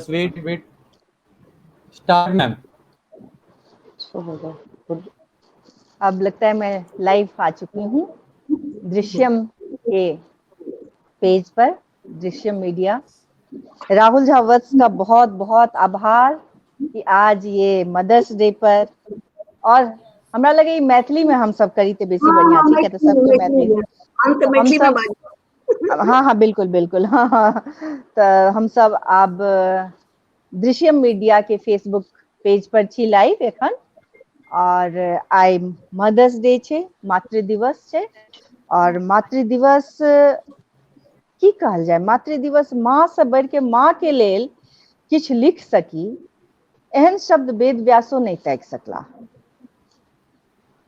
Wait wait, start ma'am. अब लगता है मैं लाइव आ चुकी हूँ दृश्यम के पेज पर, दृश्यम मीडिया। राहुल झा वत्स का बहुत बहुत आभार कि आज ये मदर्स डे पर, और हमरा लगे ई मैथिली में हम सब करी ते बेसी बढ़िया छै, किया तऽ सबके मैथिली हम हम सब, हाँ हाँ बिल्कुल बिल्कुल, हाँ हाँ। तऽ हम सब आब दृश्यम मीडिया के फेसबुक पेज पर छी लाइव एखन, और आइ मदर्स डे छै, मातृ दिवस छै। और मातृ दिवस की कहल जाय, मातृ दिवस माँ से बढ़ि के माँ के लेल किछु लिख सकी एहन शब्द वेद व्यासो नहि ताकि सकला।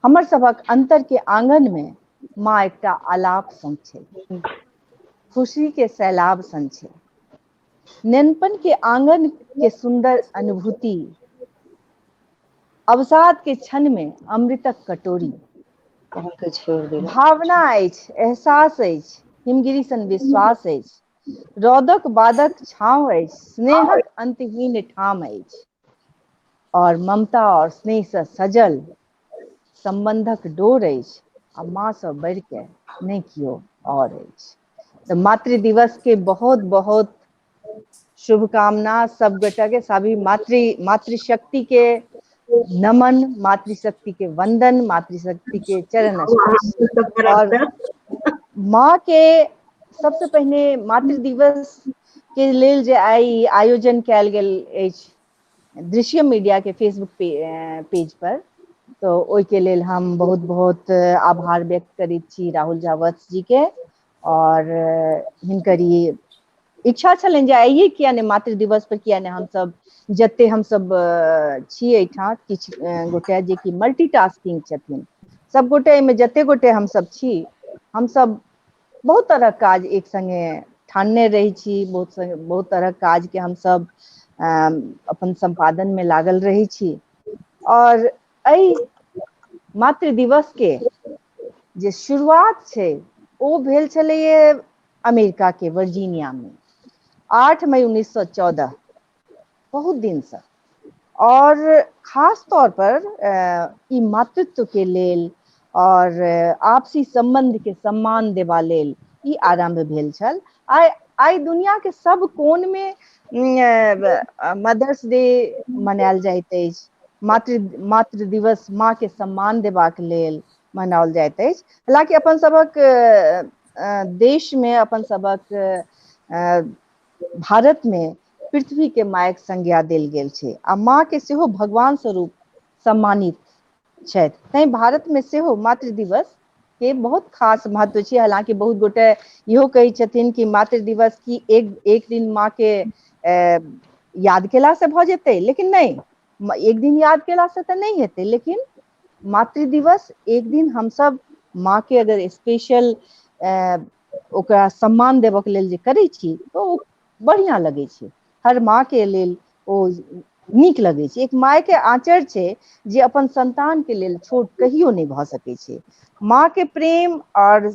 हमर सभक अंतर के आंगन में माँ एकटा आलाप सन छै, खुशी के सैलाब सन छै, नेनपन के आंगन के सुंदर अनुभूति, अवसाद के क्षण में अमृतक कटोरी, भावना अछि, एहसास अछि, हिमगिरी सन विश्वास अछि, रौदक बादक छाँव अछि, स्नेहक अंतहीन ठाम अछि, और ममता और स्नेह से सजल संबंधक डोर अछि, आ माँ से बढ़ि के नहि केओ और अछि। तऽ मातृ दिवस के बहुत बहुत शुभकामना सब गोटा के, सभी मातृशक्ति के नमन, मातृशक्ति के वंदन, मातृशक्ति के चरण स्पर्श। और माँ के सबसे पहिने मातृ दिवस के लेल जे आइ आयोजन कयल गेल अछि दृश्यम मीडिया के फेसबुक पेज पर, तो ओहि के लेल हम बहुत बहुत आभार व्यक्त करैत छी राहुल झा वत्स जी के। और हिनकर ई इच्छा छलनि जे आइए किया नहि मातृ दिवस पर किया नहि हमसब जते हमसब छी एहिठाम किछु गोटे जे कि मल्टीटास्किंग छथिन, सब गोटे एहिमे जते गोटे हमसब छी, हमसब बहुत तरहक काज एक संगे ठानने रहै छी, बहुत तरहक काज के हमसब अपन संपादन में लागल रहै छी। और एहि मातृ दिवस के जे शुरुआत छै ओ भेल छलैये अमेरिका के वर्जीनिया में 8 मई 1914, बहुत दिन से। और खास तौर पर ई मातृत्व के लेल और आपसी संबंध के सम्मान देवा लेल ई आरंभ भेल छल। आइ दुनिया के सब कोन में मदर्स डे मनायल जाइत अछि, मातृ दिवस माँ के सम्मान देबाक लेल मनाओल जाइत अछि। हालांकि अपन सबक देश में, अपन सबक भारत में पृथ्वी के मायक संज्ञा देल गेल छै आ माँ के सेहो भगवान स्वरूप सम्मानित छथि, तैं भारत में सेहो मातृ दिवस के बहुत खास महत्व छै। हालांकि बहुत गोटे इहो कहै छथिन कि मातृ दिवस की एक दिन माँ के याद केला से भऽ जेतै, लेकिन नहि, एक दिन याद केला से तऽ नहि हेतै, लेकिन मातृ दिवस एक दिन हमसब माँ के अगर स्पेशल ओकरा सम्मान देबऽ के लेल जे करै छी तऽ ओ बढ़िआँ लगै छै, हर माँ के लेल ओ नीक लगै छै। एक माय के आँचर छै जे अपन संतान के लेल छोट कहियो नहि भऽ सकै छै। माँ के प्रेम और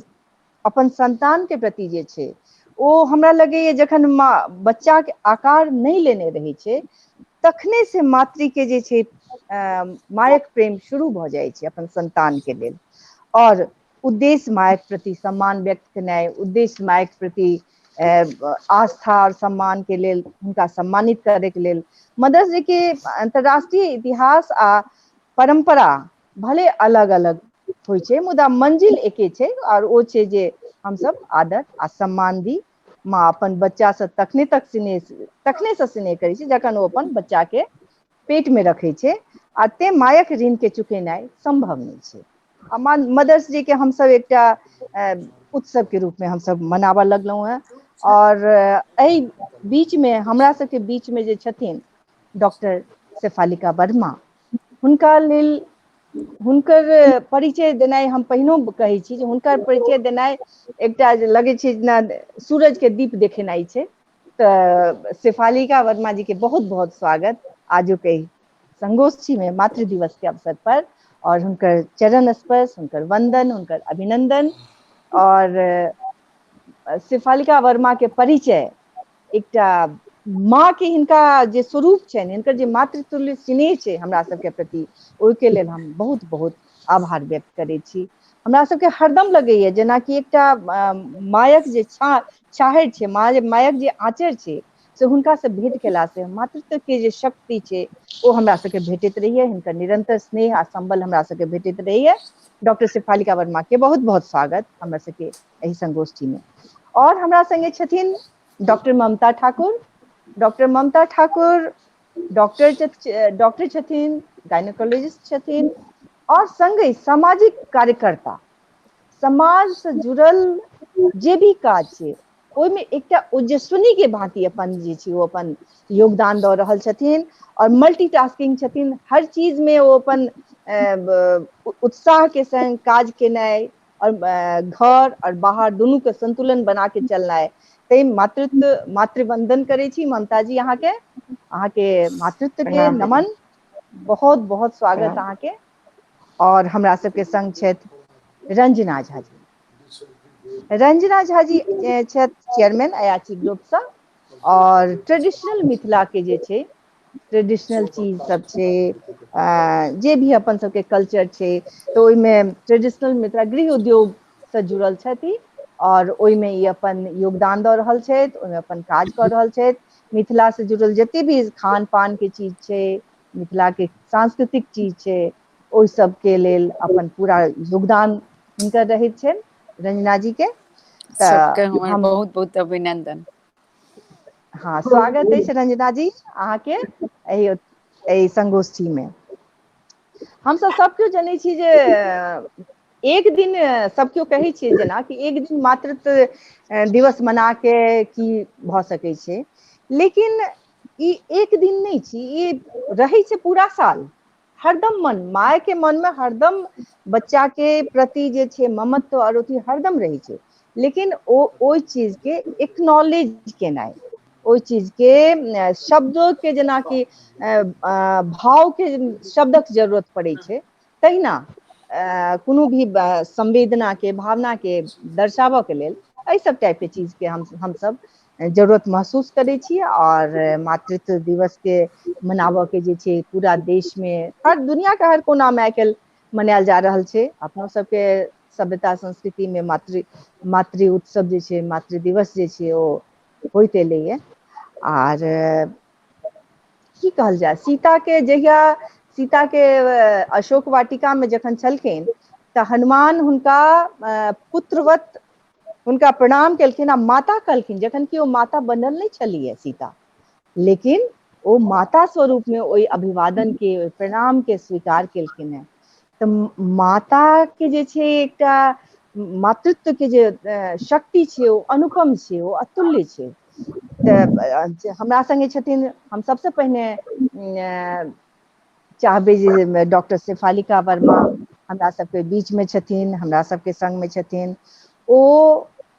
अपन संतान के प्रति जे छै ओ हमरा लगैए जखन माँ बच्चा के आकार नहि लेने रहै छै तखने से मातृ के जे छै मायक प्रेम शुरू भऽ जाइ छै अपन संतान के लेल। और उद्देश्य मायक प्रति सम्मान व्यक्त केनाइ, उद्देश्य मायक प्रति आस्था और सम्मान के लेल हुनका सम्मानित करे के लेल मदर्स डे के अंतर्राष्ट्रीय इतिहास आ परंपरा भले अलग अलग होइ छै, मुदा मंजिल एके छै, और ओ छै जे हमसब आदर आ सम्मान दी। माँ अपन बच्चा से तखने तक स्नेह, तखने से स्नेह करै छै जखन ओ अपन बच्चा के पेट में रखै छै, आ तें मायक ऋण के चुकेनाइ संभव नहि छै। आ मदर्स डे के हमसब एकटा उत्सव के रूप में हमसब मनाबऽ लगलहुँ हेँ। और एहि बीच में हमरा सबके बीच में जे छथिन डॉक्टर शेफालिका वर्मा, हुनका लेल हुनकर परिचय देनाइ हम पहिनो कहै छी जे हुनकर परिचय देनाइ एकटा जे लगै छै जेना सूरज के दीप देखेनाइ छै। तऽ शेफालिका वर्मा जी के बहुत बहुत स्वागत आजुक एहि संगोष्ठी में मातृ दिवस के अवसर पर, और हुनकर चरण स्पर्श, हुनकर वंदन, हुनकर अभिनंदन। और शेफालिका वर्मा के परिचय एकटा माँ के हिनका जे स्वरूप छनि, हिनकर जे मातृतुल्य स्नेह छै हमरा सबके प्रति, ओहिके लेल हम बहुत बहुत आभार व्यक्त करै छी। हमरा सबके हरदम लगैया जेनाकि एकटा मायक जे छाहरि छै, मायक जे आँचर छै, से हुनकासँ भेंट केलासँ मातृत्व के जे शक्ति छै ओ हमरा सबके भेटैत रहैया। हिनकर निरंतर स्नेह आ संबल हमरा सबके भेटैत रहैया। डॉक्टर शेफालिका वर्मा के बहुत बहुत स्वागत हमरा सबके एहि संगोष्ठी में। और हमरा संगे छथिन doctor Mamta Thakur. Doctor Mamta Thakur doctor छथिन, गायनोकोलॉजिस्ट छथिन और संगे सामाजिक कार्यकर्ता। समाज से जुड़ल जे भी काज छै ओहिमे एकटा ओजस्विनी के भांति अपन जे छै ओ अपन योगदान दऽ रहल छथिन और मल्टीटास्किंग छथिन। हर चीज में ओ अपन उत्साह के संग काज केनाइ और घर और बाहर दुनू के संतुलन बना के चलनाइ। तै मातृत्व मातृवंदन करै छी ममता जी, अहाँके अहाँके मातृत्व के नमन, बहुत बहुत स्वागत अहाँके। और हमरा सबके संग छथि रंजना झा जी। रंजना झा जी छथि चेयरमैन अयाची ग्रुपसँ और ट्रेडिशनल मिथिला के जे छै ट्रेडिशनल चीज सब छै, जे भी अपन सबके कल्चर छै, तऽ ओहिमे ट्रेडिशनल मिथिला गृह उद्योग से जुड़ल छथि और ओहिमे ई अपन योगदान दऽ रहल छथि, ओहिमे अपन काज कऽ रहल छथि। मिथिला से जुड़ल जते भी खान पान के चीज छै, मिथिला के सांस्कृतिक चीज छै, ओहि सबके लेल अपन पूरा योगदान हुनकर रहैत छनि रंजना जी के। सबके हमर बहुत बहुत अभिनंदन। हाँ, स्वागत अछि रंजना जी अहाँके एहि एहि संगोष्ठी में। हमसब सब केओ जनै छी जे एक दिन सब केओ कहै छियै जेना कि एक दिन मातृत्व दिवस मना के की भऽ सकै छै, लेकिन ई एक दिन नहि छी, ई रहै छै पूरा साल। हरदम मन माय के मन में हरदम बच्चा के प्रति जे छै ममत्व और अथी हरदम रहै छै, लेकिन ओ ओहि चीज के एक्नॉलेज केनाइ, ओहि चीज के शब्द के जेनाकि भाव के शब्दक जरूरत पड़ै छै, तहिना कोनो भी संवेदना के भावना के दर्शाबऽ के लेल एहि सब टाइप के चीज के हमसब जरूरत महसूस करै छी। और मातृत्व दिवस के मनाबऽ के जे छै पूरा देश में हर दुनिया के हर कोना में आइ काल्हि मनायल जा रहल छै। अपनो सबके सभ्यता संस्कृति में मातृ मातृ उत्सव जे छै, मातृ दिवस जे छै ओ होइत एलैये। आर की कहल जाय, सीता के जहिया सीता के अशोक वाटिका में जखन छलखिन तऽ हनुमान हुनका पुत्रवत हुनका प्रणाम केलखिन आ माता कहलखिन, जखन कि ओ माता बनल नहि छलियै सीता, लेकिन ओ माता स्वरूप में ओहि अभिवादन के ओहि प्रणाम के स्वीकार केलखिन हेँ। तऽ माता के जे छै एकटा मातृत्व के जे शक्ति छै ओ अनुपम छै, ओ अतुल्य छै। तऽ हमरा संगे छथिन, हम सबसे पहिने चाहबै जे डॉक्टर शेफालिका वर्मा हमरा सबके बीच में छथिन, हमरा सबके संग में छथिन। ओ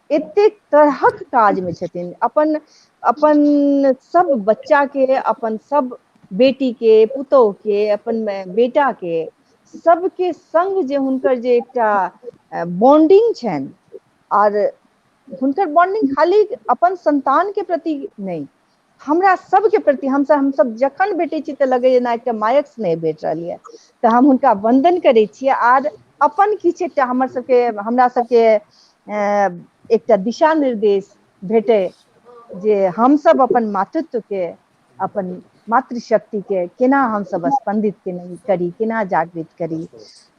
एतेक तरहक काज में छथिन, अपन अपन सब बच्चा के, अपन सब बेटी के, पुतोह के, अपन बेटा के, सबके संग जे हुनकर जे एकटा बॉन्डिंग छनि, और हुनकर बॉन्डिंग खाली अपन संतान के प्रति नहि, हमरा सबके प्रति। हमसब जखन भेटै छी तऽ लगैया जेना एकटा मायक स्नेह भेट रहल यऽ, तऽ हम हुनका वंदन करै छियै। आर अपन किछु एकटा हमर सबके हमरा सबके एकटा दिशा निर्देश भेटै जे हमसब अपन मातृत्व के, अपन मातृशक्ति के केना हमसब स्पंदित करी, केना जागृत करी।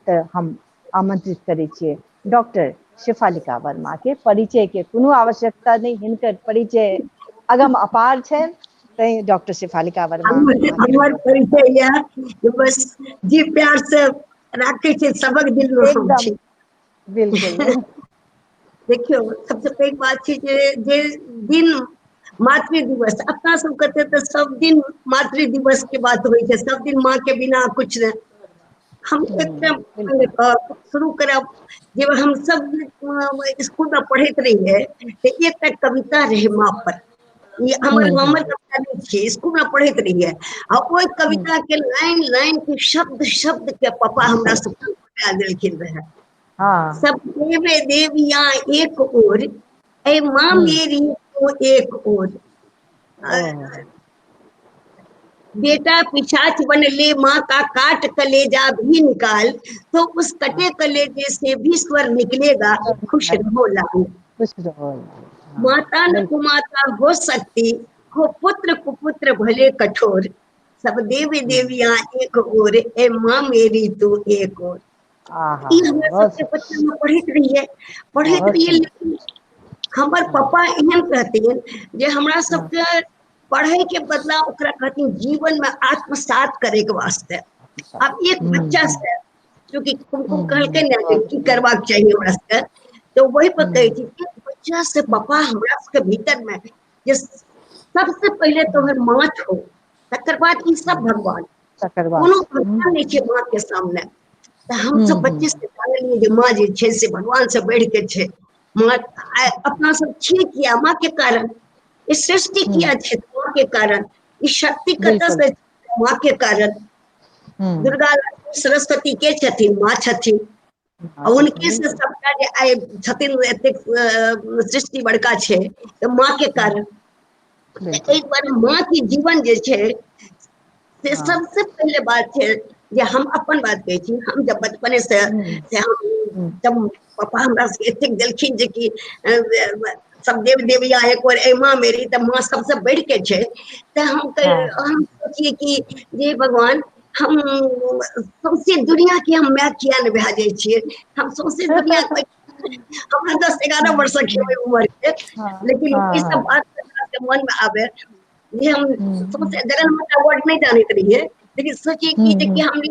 तऽ हम आमंत्रित करै छियै डॉक्टर शेफालिका वर्मा के। परिचय के कोनो आवश्यकता नहि, हिनकर परिचय अगम अपार छनि, तैं डॉक्टर शेफालिका वर्मा। हमर परिचय यऽ जे बस जी प्यार से राखै छै सबक दिल में हम छी। बिल्कुल। देखियौ, सबसे पैघ बात छै जे जे दिन मातृ दिवस, अपना सब कहते तऽ सब दिन मातृ दिवस के बात होइ छै, सब दिन माँ के बिना कुछ नहि। हम एकटा शुरू करब, जब हम सब स्कूल में पढ़ैत रहियै तऽ एकटा कविता रहै माँ पर, ई हमर कविता नहि छियै, स्कूल में पढ़ैत रहियै आ ओहि कविता के लाइन लाइन के शब्द शब्द के पापा हमरा सबके बता देलखिन रहे। सब देवे देवियां एक ओर, ऐ माँ मेरी तो एक ओर। बेटा पिशाच बन ले माँ का काट कलेजा भी निकाल, तो उस कटे कलेजे से भी स्वर निकलेगा, खुश रहो लाल। खुश रहो लाल। हाँ, माता न बिल्कुल। कुमाता हो सकती, हो पुत्र कुपुत्र भले कठोर, सब देवी देवियां एक ओर, ए माँ मेरी तू एक ओर। आहा, ई हमरा बहुत सबके बच्चा में पढ़ैत रहियै, पढ़ैत बहुत रहियै, सुन्दर। लेकिन हमर हँ। पापा एहन रहथिन जे हमरा हँ। सबके पढ़े के बदला ओकरा कहथिन जीवन में आत्मसात करे के वास्ते। आब एक बच्चा से चूँकि कुमकुम कहलकै ने जे की करबाक चाही हमरा सबके, तऽ वही पर कहै छी कि बच्चा से पापा हमरा सबके भीतर में जे सबसे पहिले तोहर माँ छौ, तकर बाद ई सब भगवान, तकर बाद कोनो भगवान नहि छै माँ के सामने। तऽ हमसब बच्चे से जानलियै जे माँ जे छै से भगवान से बढ़ि के छै। माँ अपना सब छियै किया माँ के कारण, ई सृष्टि किया छै माँ के कारण, ई शक्ति कतऽ से माँ के कारण। दुर्गा सरस्वती के छथिन, माँ छथिन, आ उनके से सबटा जे आइ छथिन एतेक सृष्टि बड़का छै तऽ माँ के कारण। एहि दुआरे माँ के जीवन जे छै से सबसे पहिले बात छै जे हम अपन बात कहै छी, हम जब बचपने से हम जब पापा हमरा सबके एतेक देलखिन जे कि सब देव देविया एक और ए माँ मेरी, तऽ माँ सबसे बढ़ि के छै, तऽ हम सोचियै कि जे भगवान हम सौंसे दुनिया के हम माय किया नहि भए जाइ छियै, हम सौंसे दुनिया के, हमरा 10-11 वर्षक छै ओहि उम्र के, लेकिन ई सब बात मन में आबे जे हम सौंसे जगन माता वर्ड नहि जानैत रहियै, लेकिन सोचियै कि जे कि हम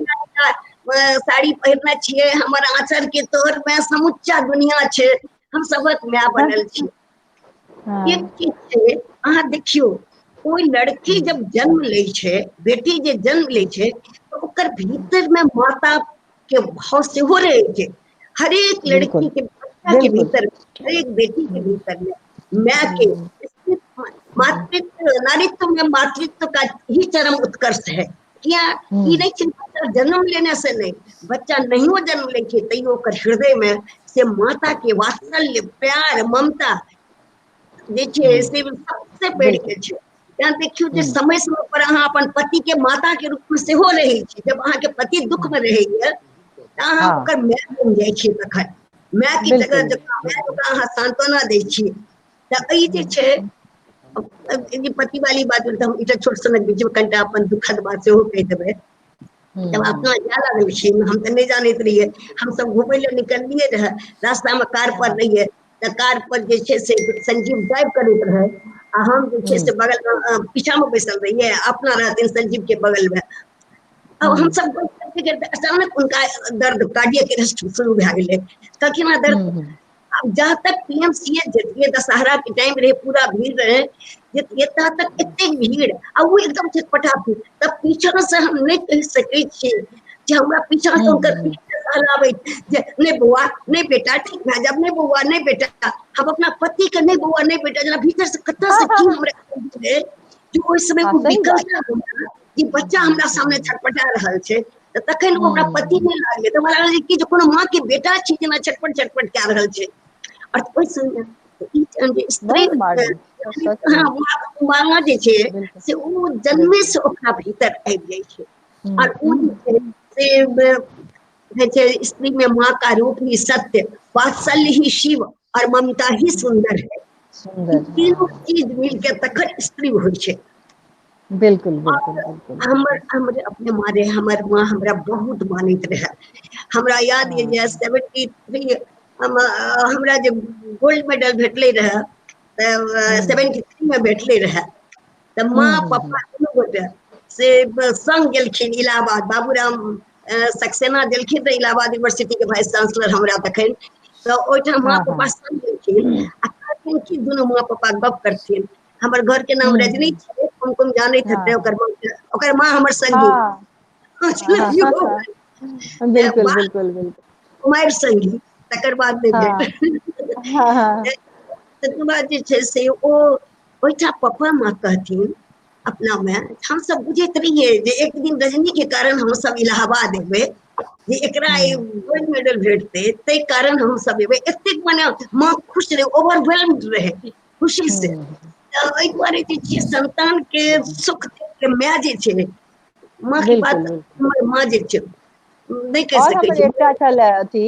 साड़ी पहिरने छियै, हमर आँचर के तोर में समुच्चा दुनिया छै, हम सबक माय बनल छी। एक चीज छै, अहाँ देखियौ कोई लड़की जब जन्म लै छै, बेटी जे जन्म लै छै, तऽ ओकर भीतर में माता के भाव सेहो रहै छै। हरेक लड़की के बच्चा के भीतर, हरेक बेटी के भीतर में माय के मातृत्व, नारित्व में मातृत्व का ही चरम उत्कर्ष है। किया ई नहि छै बच्चा जन्म लेने से नहि, बच्चा नहियो जन्म लै छै तैयो ओकर हृदय में से माता के वात्सल्य, प्यार, ममता जे छै से सबसे बढ़ि के छै। यहाँ देखियौ जे समय समय पर अहाँ अपन पति के माता के रूप में सेहो रहै छी। जब अहाँके पति दुख में रहैया तऽ अहाँ ओकर माय बनि जाइ छियै, तखन माय के जगह माय जकाँ अहाँ सांत्वना दै छियै। तऽ ई जे छै पति वाली बात, तऽ हम एकटा छोट सनक बीच में कनिटा अपन दुखद बात सेहो कहि देबै। जब अपना जाय लागलखिन, हम तऽ नहि जानैत रहियै, हमसब घुमै लए निकललियै रहए, रास्ता में कार पर रहियै, तऽ कार पर जे छै से संजीव ड्राइव करैत रहै आ हम जे छै से बगल में पीछा में बैसल रहियै, अपना रहथिन संजीव के बगल में। अब हमसब अचानक उनका दर्द कार्डियक अरेस्ट शुरू भए गेलै, कहलखिन हँ दर्द। अब जहाँ तक PMCH जतिये, दशहरा के टाइम रहे, पूरा भीड़ रहे, जतिये तहाँ तक एतेक भीड़ आ ओ एकदम छटपटा, तब पीछा से हम नहि कहि सकै छियै जे हमरा पीछा से हुनकर पीठ जे नहि बौआ नहि बेटा ठीक भए जायब, नहि बौआ नहि बेटा, हम अपना पति के नहि बौआ नहि बेटा, जेना भीतर से कतऽ से की हमरा जे ओहि समय ओ विकलता जे बच्चा हमरा सामने छटपटा रहल छै, तऽ तखन ओ हमरा पति नहि लागलै, तऽ हमरा लागल कि जे कोनो माँ के बेटा छी जेना छटपट छटपट कए रहल छै। और ओहि समय ई जे स्त्री माँ जे छै से ओ जन्मे से ओकरा भीतर आबि जाइ छै, और ओ जे छै से छै स्त्री में माँ का रूप ही सत्य, वात्सल्य ही शिव और ममता ही सुंदर है। तीनों चीज मिलके तखन स्त्री होइ छै। बिल्कुल बिल्कुल बिल्कुल। हमर हमर अपने माँ रहे, हमर माँ हमरा बहुत मानैत रहे। हमरा याद ये जे 73 हमरा जे गोल्ड मेडल भेटलै रहे तऽ 73 में भेटलै रहे, तऽ माँ पप्पा दुनू गोटे से संग गेलखिन इलाहाबाद, बाबूराम सक्सेना देलखिन रहे इलाहाबाद यूनिवर्सिटी के वाइस चांसलर हमरा तखन, तऽ ओहिठाम माँ पप्पा संग गेलखिन आ कहलखिन कि दुनू माँ पप्पा गप करथिन। हमर घर के नाम रजनी छै, कुमकुम जानैत हेतै, ओकर माँ हमर संगी, बिल्कुल बिल्कुल बिल्कुल, कुमारि संगी, तकर बाद नहि भेट। तकर बाद जे छै से ओ ओहिठाम पप्पा माँ कहथिन अपना में, हमसब बुझैत रहियै जे एक दिन रजनी के कारण हमसब इलाहाबाद एबै, जे एकरा गोल्ड मेडल भेटतै ताहि कारण हमसब एबै, एतेक मने माँ खुश रहै, ओवरवेल्म्ड रहै खुशी से। तऽ ओहि दुआरे जे छै संतान के सुख के माय जे छै, माँ के बात, बिल्कुल। हमर माँ जे छै नहि कहि और सकै हमर छी। एकटा छल अथी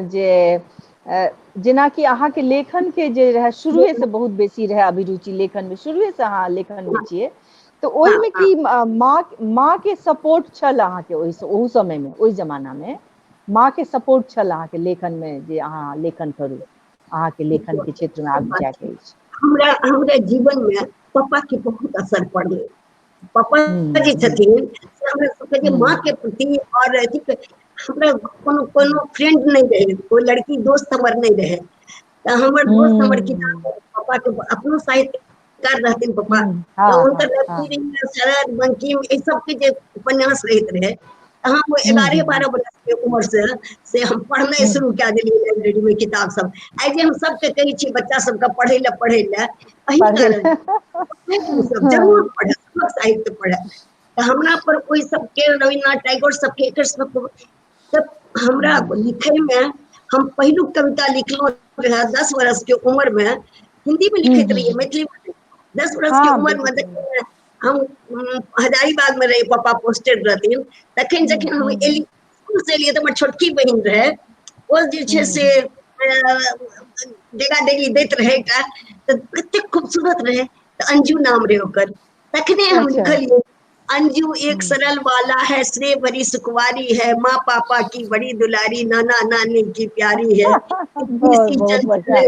जे जेनाकि अहाँके लेखन के जे रहै शुरुए से बहुत बेसी रहै अभिरुचि लेखन मे, शुरुए से अहाँ लेखन मे छियै, तऽ हँ ओहिमे हँ की माँ के सपोर्ट छल अहाँके ओहि ओहू समय मे, ओहि जमाना मे माँ के सपोर्ट छल अहाँके लेखन मे जे अहाँ लेखन करू, अहाँके लेखन के क्षेत्र मे आगू जायके अछि? हमरा हमरा जीवन मे पापा के बहुत असर पड़लै। पापा हूँ जे हूँ छथिन से हमरा सबके जे माँ हूँ के प्रति और अथी हमरा कोनो कोनो फ्रेंड नहि रहै, कोइ लड़की दोस्त हमर नहि रहै। तऽ हमर दोस्त हमर हूँ किताब पापा के अपनो साहित्यकार रहथिन पापा, हूँ। हँ तऽ हँ हुनकर हँ शरद बंकिम एहि सबके जे उपन्यास रहैत रहै, तऽ हम हूँ 11 हूँ 12 बरस के उम्र से हम पढ़नाइ हूँ शुरू कए देलियै लाइब्रेरी मे किताब सब। आइ जे हम सबके कहै छियै बच्चा सबके पढ़ै लए पढ़ै लए, एहि पढ़ै कारण सब जरूर हँ पढ़ै, सबक साहित्य पढ़ै। तऽ हमरा पर ओहि सबके रविन्द्रनाथ टैगोर सबके एकर सबके, तऽ हमरा हूँ लिखै मे, हम पहिलुक कविता लिखलहुँ रहए 10 वर्ष के उम्र मे, हिन्दी मे हूँ लिखैत रहियै हूँ मैथिली मे नहि। 10 वर्ष के हँ उम्र मे बिल्कुल। जखन हम हजारीबाग मे रही, पापा पोस्टेड रहथिन, तखन हूँ जखन हम हूँ एली स्कुल से एलियै तऽ हमर छोटकी बहिन रहै, ओ जे छै हूँ से डेगा डेगी दैत रहै एकटा, तऽ कतेक खूबसूरत रहै, तऽ अंजू नाम रहै ओकर। तखने हम अच्छा। लिखलियै, अंजू एक हूँ सरल वाला है, स्नेह भरी सुकुमारी है, माँ पापा की बड़ी दुलारी, नाना नानी की प्यारी है। बहुत बहुत बढ़िया।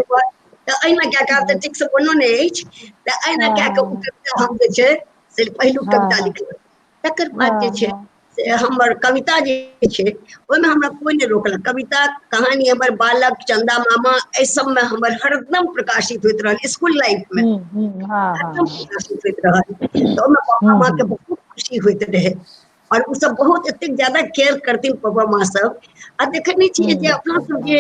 तऽ एहिना कए कऽ आब तऽ बहुत ठीक से मनो नहि अछि, तऽ एहिना हँ कए कऽ ओ हँ कविता हम जे छै से पहिलुक कविता हँ लिखलहुँ। तकर बाद जे हँ छै हँ से हमर कविता जे छै ओहिमे हमरा कोइ नहि रोकलक। कविता कहानी हमर बालक, चंदा मामा, एहि सबमे हमर हरदम प्रकाशित होइत रहल स्कुल लाइफ मे, हूँ हूँ हँ हँ हरदम हँ प्रकाशित होइत रहल। तऽ ओहिमे पापा हूँ माँ के हूँ बहुत खुशी होइत रहै और ओ सब बहुत एतेक ज्यादा केयर करथिन पापा माँ सब। आ देखै नहि छियै जे हूँ अपना सब जे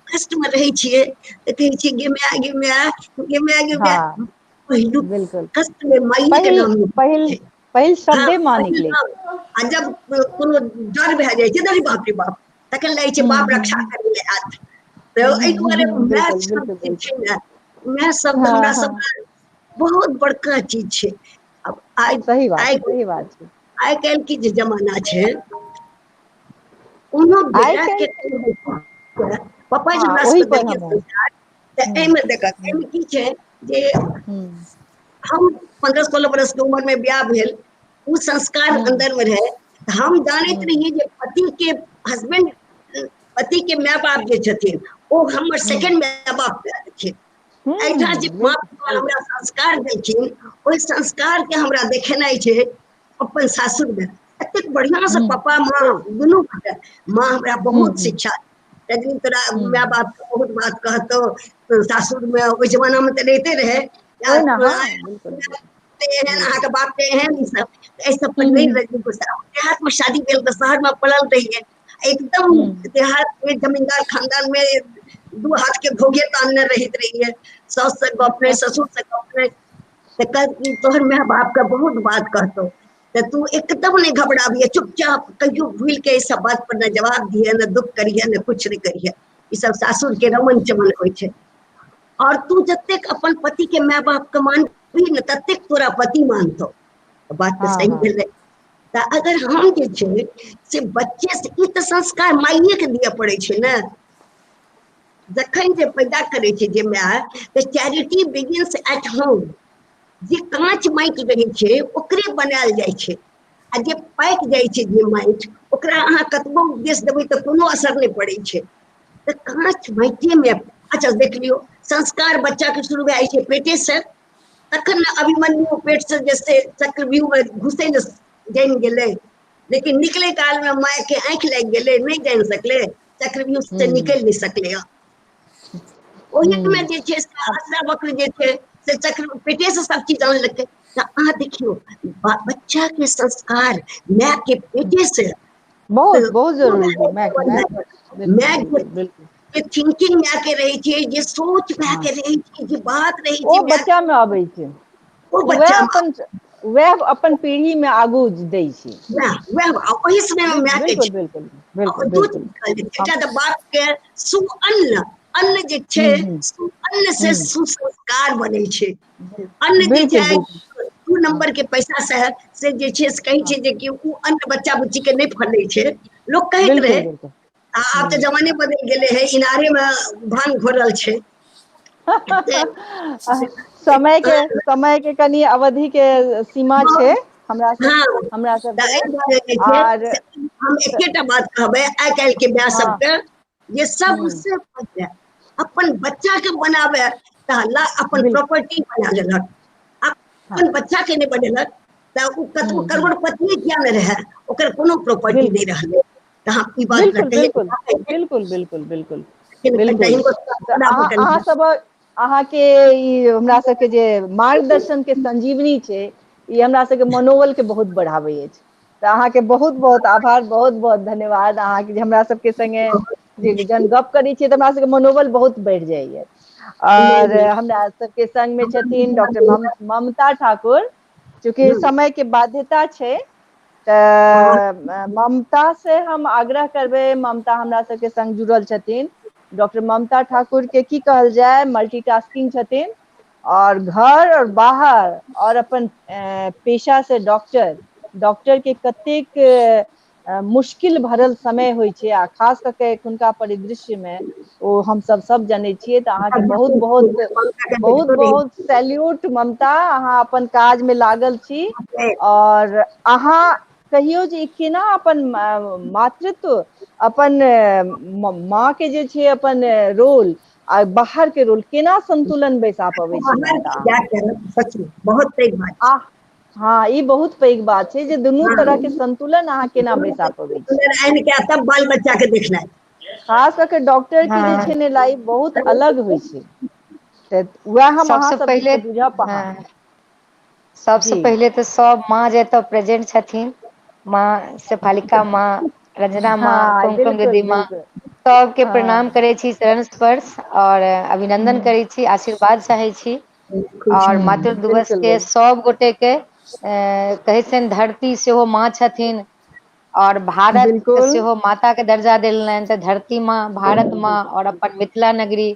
कष्ट मे रहै छियै तऽ कहै छियै गे माय गे माय गे माय गे माय, हँ पहिलुक बिल्कुल। कष्ट मे माइये के पहिल नाम पहिल छै। पहिल हँ शब्दे माँ पहिल निकलै नाम, छै। आ जब कोनो डर भए जाइ छै अरे बाप रे बाप, तखन लागै छै हूँ बाप रक्षा हूँ करै लए आयत। तऽ हूँ एहि दुआरे हूँ माय बिल्कुल शब्द बिल्कुल जे बिल्कुल। छै ने, माय शब्द हँ हमरा हँ सब लए बहुत बड़का चीज छै। आब आइ सही बात आइ सही बात छै। आइ काल्हि के जे जमाना छै, कोनो आइ बेटा के काल्हि पापा जे हँ हमरा ओहि सबके पर देलखिन हम संस्कार, तऽ हूँ एहिमे देखक हूँ एहिमे की छै जे हूँ हम 15-16 बरस के उम्र मे बियाह भेल, ओ संस्कार हूँ अन्दर मे रहै। हम जानैत हूँ रहियै जे पति के हस्बैंड, पति के माय बाप जे छथिन ओ हमर हूँ सेकेंड माय बाप छथिन। एहिठाम जे हूँ माँ बिल्कुल बाप सही हमरा संस्कार देलखिन, ओहि संस्कार के हमरा देखेनाइ छै अपन सासुर मे। एतेक बढ़िआं से हूँ पापा माँ दुनू गोटे, माँ हमरा हूँ बहुत हूँ शिक्षा, तखन तोरा हूँ माय बाप के बहुत बात कहतौ सासुर मे, ओहि जमाना मे तऽ रहिते रहै ओहि ने हँ बिल्कुल बिल्कुल एहन बिल्कुल। अहाँके बाप के एहन ई सब, एहि सब पर हूँ नहि हूँ रही गुस्सा। देहात मे शादी भेल तऽ शहर मे पलल रहियै, एकदम हूँ देहात मे जमींदार खानदान मे दू हाथ के घोघे तानने रहैत रहियै, साउस से गप नहि, ससुर से गप नहि। तऽ तोहर माय बाप के बहुत बात कहतौ, तऽ तू एकदम नहि घबराबिहे, चुपचाप कहियो भूलि के ई सब बात पर ने जवाब दिहे, ने दुख करिहे, ने कुछ नहि करिहे। ई सब सासुर के रमन चमन होइ छै। और तू जतेक अपन पति के माय बाप के मानबही ने, ततेक तोरा पति मानतौ। बात तऽ हँ सही हँ भेलै। तऽ अगर हम जे छै से बच्चे से ई तऽ संस्कार माइये के दिअ पड़ै छै ने। जखन जे पैदा करै छै जे माय, तऽ चैरिटी बिगिन्स एट होम। जे काँच माटि रहै छै ओकरे बनायल जाइ छै, आ जे पाकि जाइ छै जे माटि, ओकरा अहाँ कतबो उपदेश देबै तऽ कोनो असर नहि पड़ै छै। तऽ काँच माटिये मे, अच्छा देख लियौ, संस्कार बच्चा के शुरू भए जाइ छै पेटे से, तखन ने अभिमन्यु पेट से जे से चक्रव्यूह मे घुसै ने जानि गेलै, लेकिन निकले काल मे माय के आँखि लागि गेलै, नहि जानि सकलै, चक्रव्यूह से हूँ निकलि नहि सकलै। ओहि मे हूँ जे छै से अष्टावक्र जे छै से चक्र पेटे से सब चीज आनलकै। तऽ अहाँ देखियौ बच्चा के संस्कार माय के पेटे से बहुत बहुत जरूरी छै माय के, माय बिल्कुल माय बिल्कुल बिल्कुल के थिंकिंग माय के रहै छै, जे सोच माय हँ के रहै छै, जे बात रहै ओ छै माय, बच्चा मे अबै छै, ओ वएह बच्चा मे अपन वएह अपन पीढ़ी मे आगू दै छै। वएह वएह ओहि समय मे माय के बिल्कुल छै। बिल्कुल बिल्कुल दू बिल्कुल चीज कहलियै, हम एकटा तऽ बाप के सुअन्न, अन्न जे छै अन्न से सुसंस्कार बनै छै। अन्न जे छै 2 नंबर के पैसा से से जे छै से कहै छै जे कि ओ अन्न बच्चा बुच्ची के नहि फलै छै, लोक कहैत रहै। आब तऽ जमाने बदलि गेलै है, इनारे मे भांग घोरल छै। समय के समय के कनि अवधि के सीमा छै हमरा सब, हमरा सब आर हम एकेटा बात कहबै आइ काल्हि के माय सबके जे सबसे पहिले अपन बच्चा के बनावे तऽ अपन प्रॉपर्टी बना लेलक, अपन बच्चा के नहि बनेलक तऽ ओ कतबो करोड़पति किया नहि रहै, ओकर कोनो प्रॉपर्टी नहि रहलै। तऽ हम ई बात बिल्कुल बिल्कुल बिल्कुल बिल्कुल बिल्कुल। अहाँ सब अहाँके ई हमरा सबके जे मार्गदर्शन के संजीवनी छै, ई हमरा सबके मनोबल के बहुत बढ़ाबै अछि। तऽ अहाँके बहुत बहुत आभार, बहुत बहुत धन्यवाद अहाँके जे हमरा सबके संगे जे जहन गप करै छियै तऽ हमरा सबके मनोबल बहुत बढ़ि जाइया। और हमरा सबके संग में छथिन डॉक्टर ममता ठाकुर। चूँकि समय के बाध्यता छै तऽ ममता से हम आग्रह करबै, ममता हमरा सबके संग जुड़ल छथिन। डॉक्टर ममता ठाकुर के की कहल जाय, मल्टीटास्किंग छथिन और घर और बाहर और अपन पेशा से डॉक्टर, डॉक्टर के कतेक मुश्किल भरल समय होइ छै आ खास कऽ के एखुनका परिदृश्य में ओ हमसब सब जनै छियै। तऽ अहाँके बहुत बहुत बहुत बहुत सैल्यूट ममता, अहाँ अपन काज में लागल छी। और अहाँ कहियौ जे केना अपन मातृत्व, अपन माँ के जे छै अपन रोल आ बाहर के रोल केना संतुलन बैसा पबै छी? बहुत पैघ बात। हाँ, ई बहुत पैघ बात छै जे दुनू तरह के संतुलन अहाँ केना बैसा पबै छी। तब बाल बच्चा के देखनाइ, खास कऽ के डॉक्टर के जे छै ने लाइफ बहुत अलग होइ छै। तऽ वएह हम अहाँ सबसँ पहिले बुझब। सबसँ पहिले तऽ सब माँ जे एतऽ प्रेजेंट छथिन, माँ शेफालिका माँ, रंजना माँ, कुमकुम दीदी माँ, सबके प्रणाम करै छी, शरण स्पर्श और अभिनंदन करै छी, आशीर्वाद चाहै छी। और मातृ दिवस के सब गोटे के कहै छनि धरती सेहो माँ छथिन और भारत सेहो माता के दर्जा देलनि, तऽ धरती माँ, भारत माँ और अपन मिथिला नगरी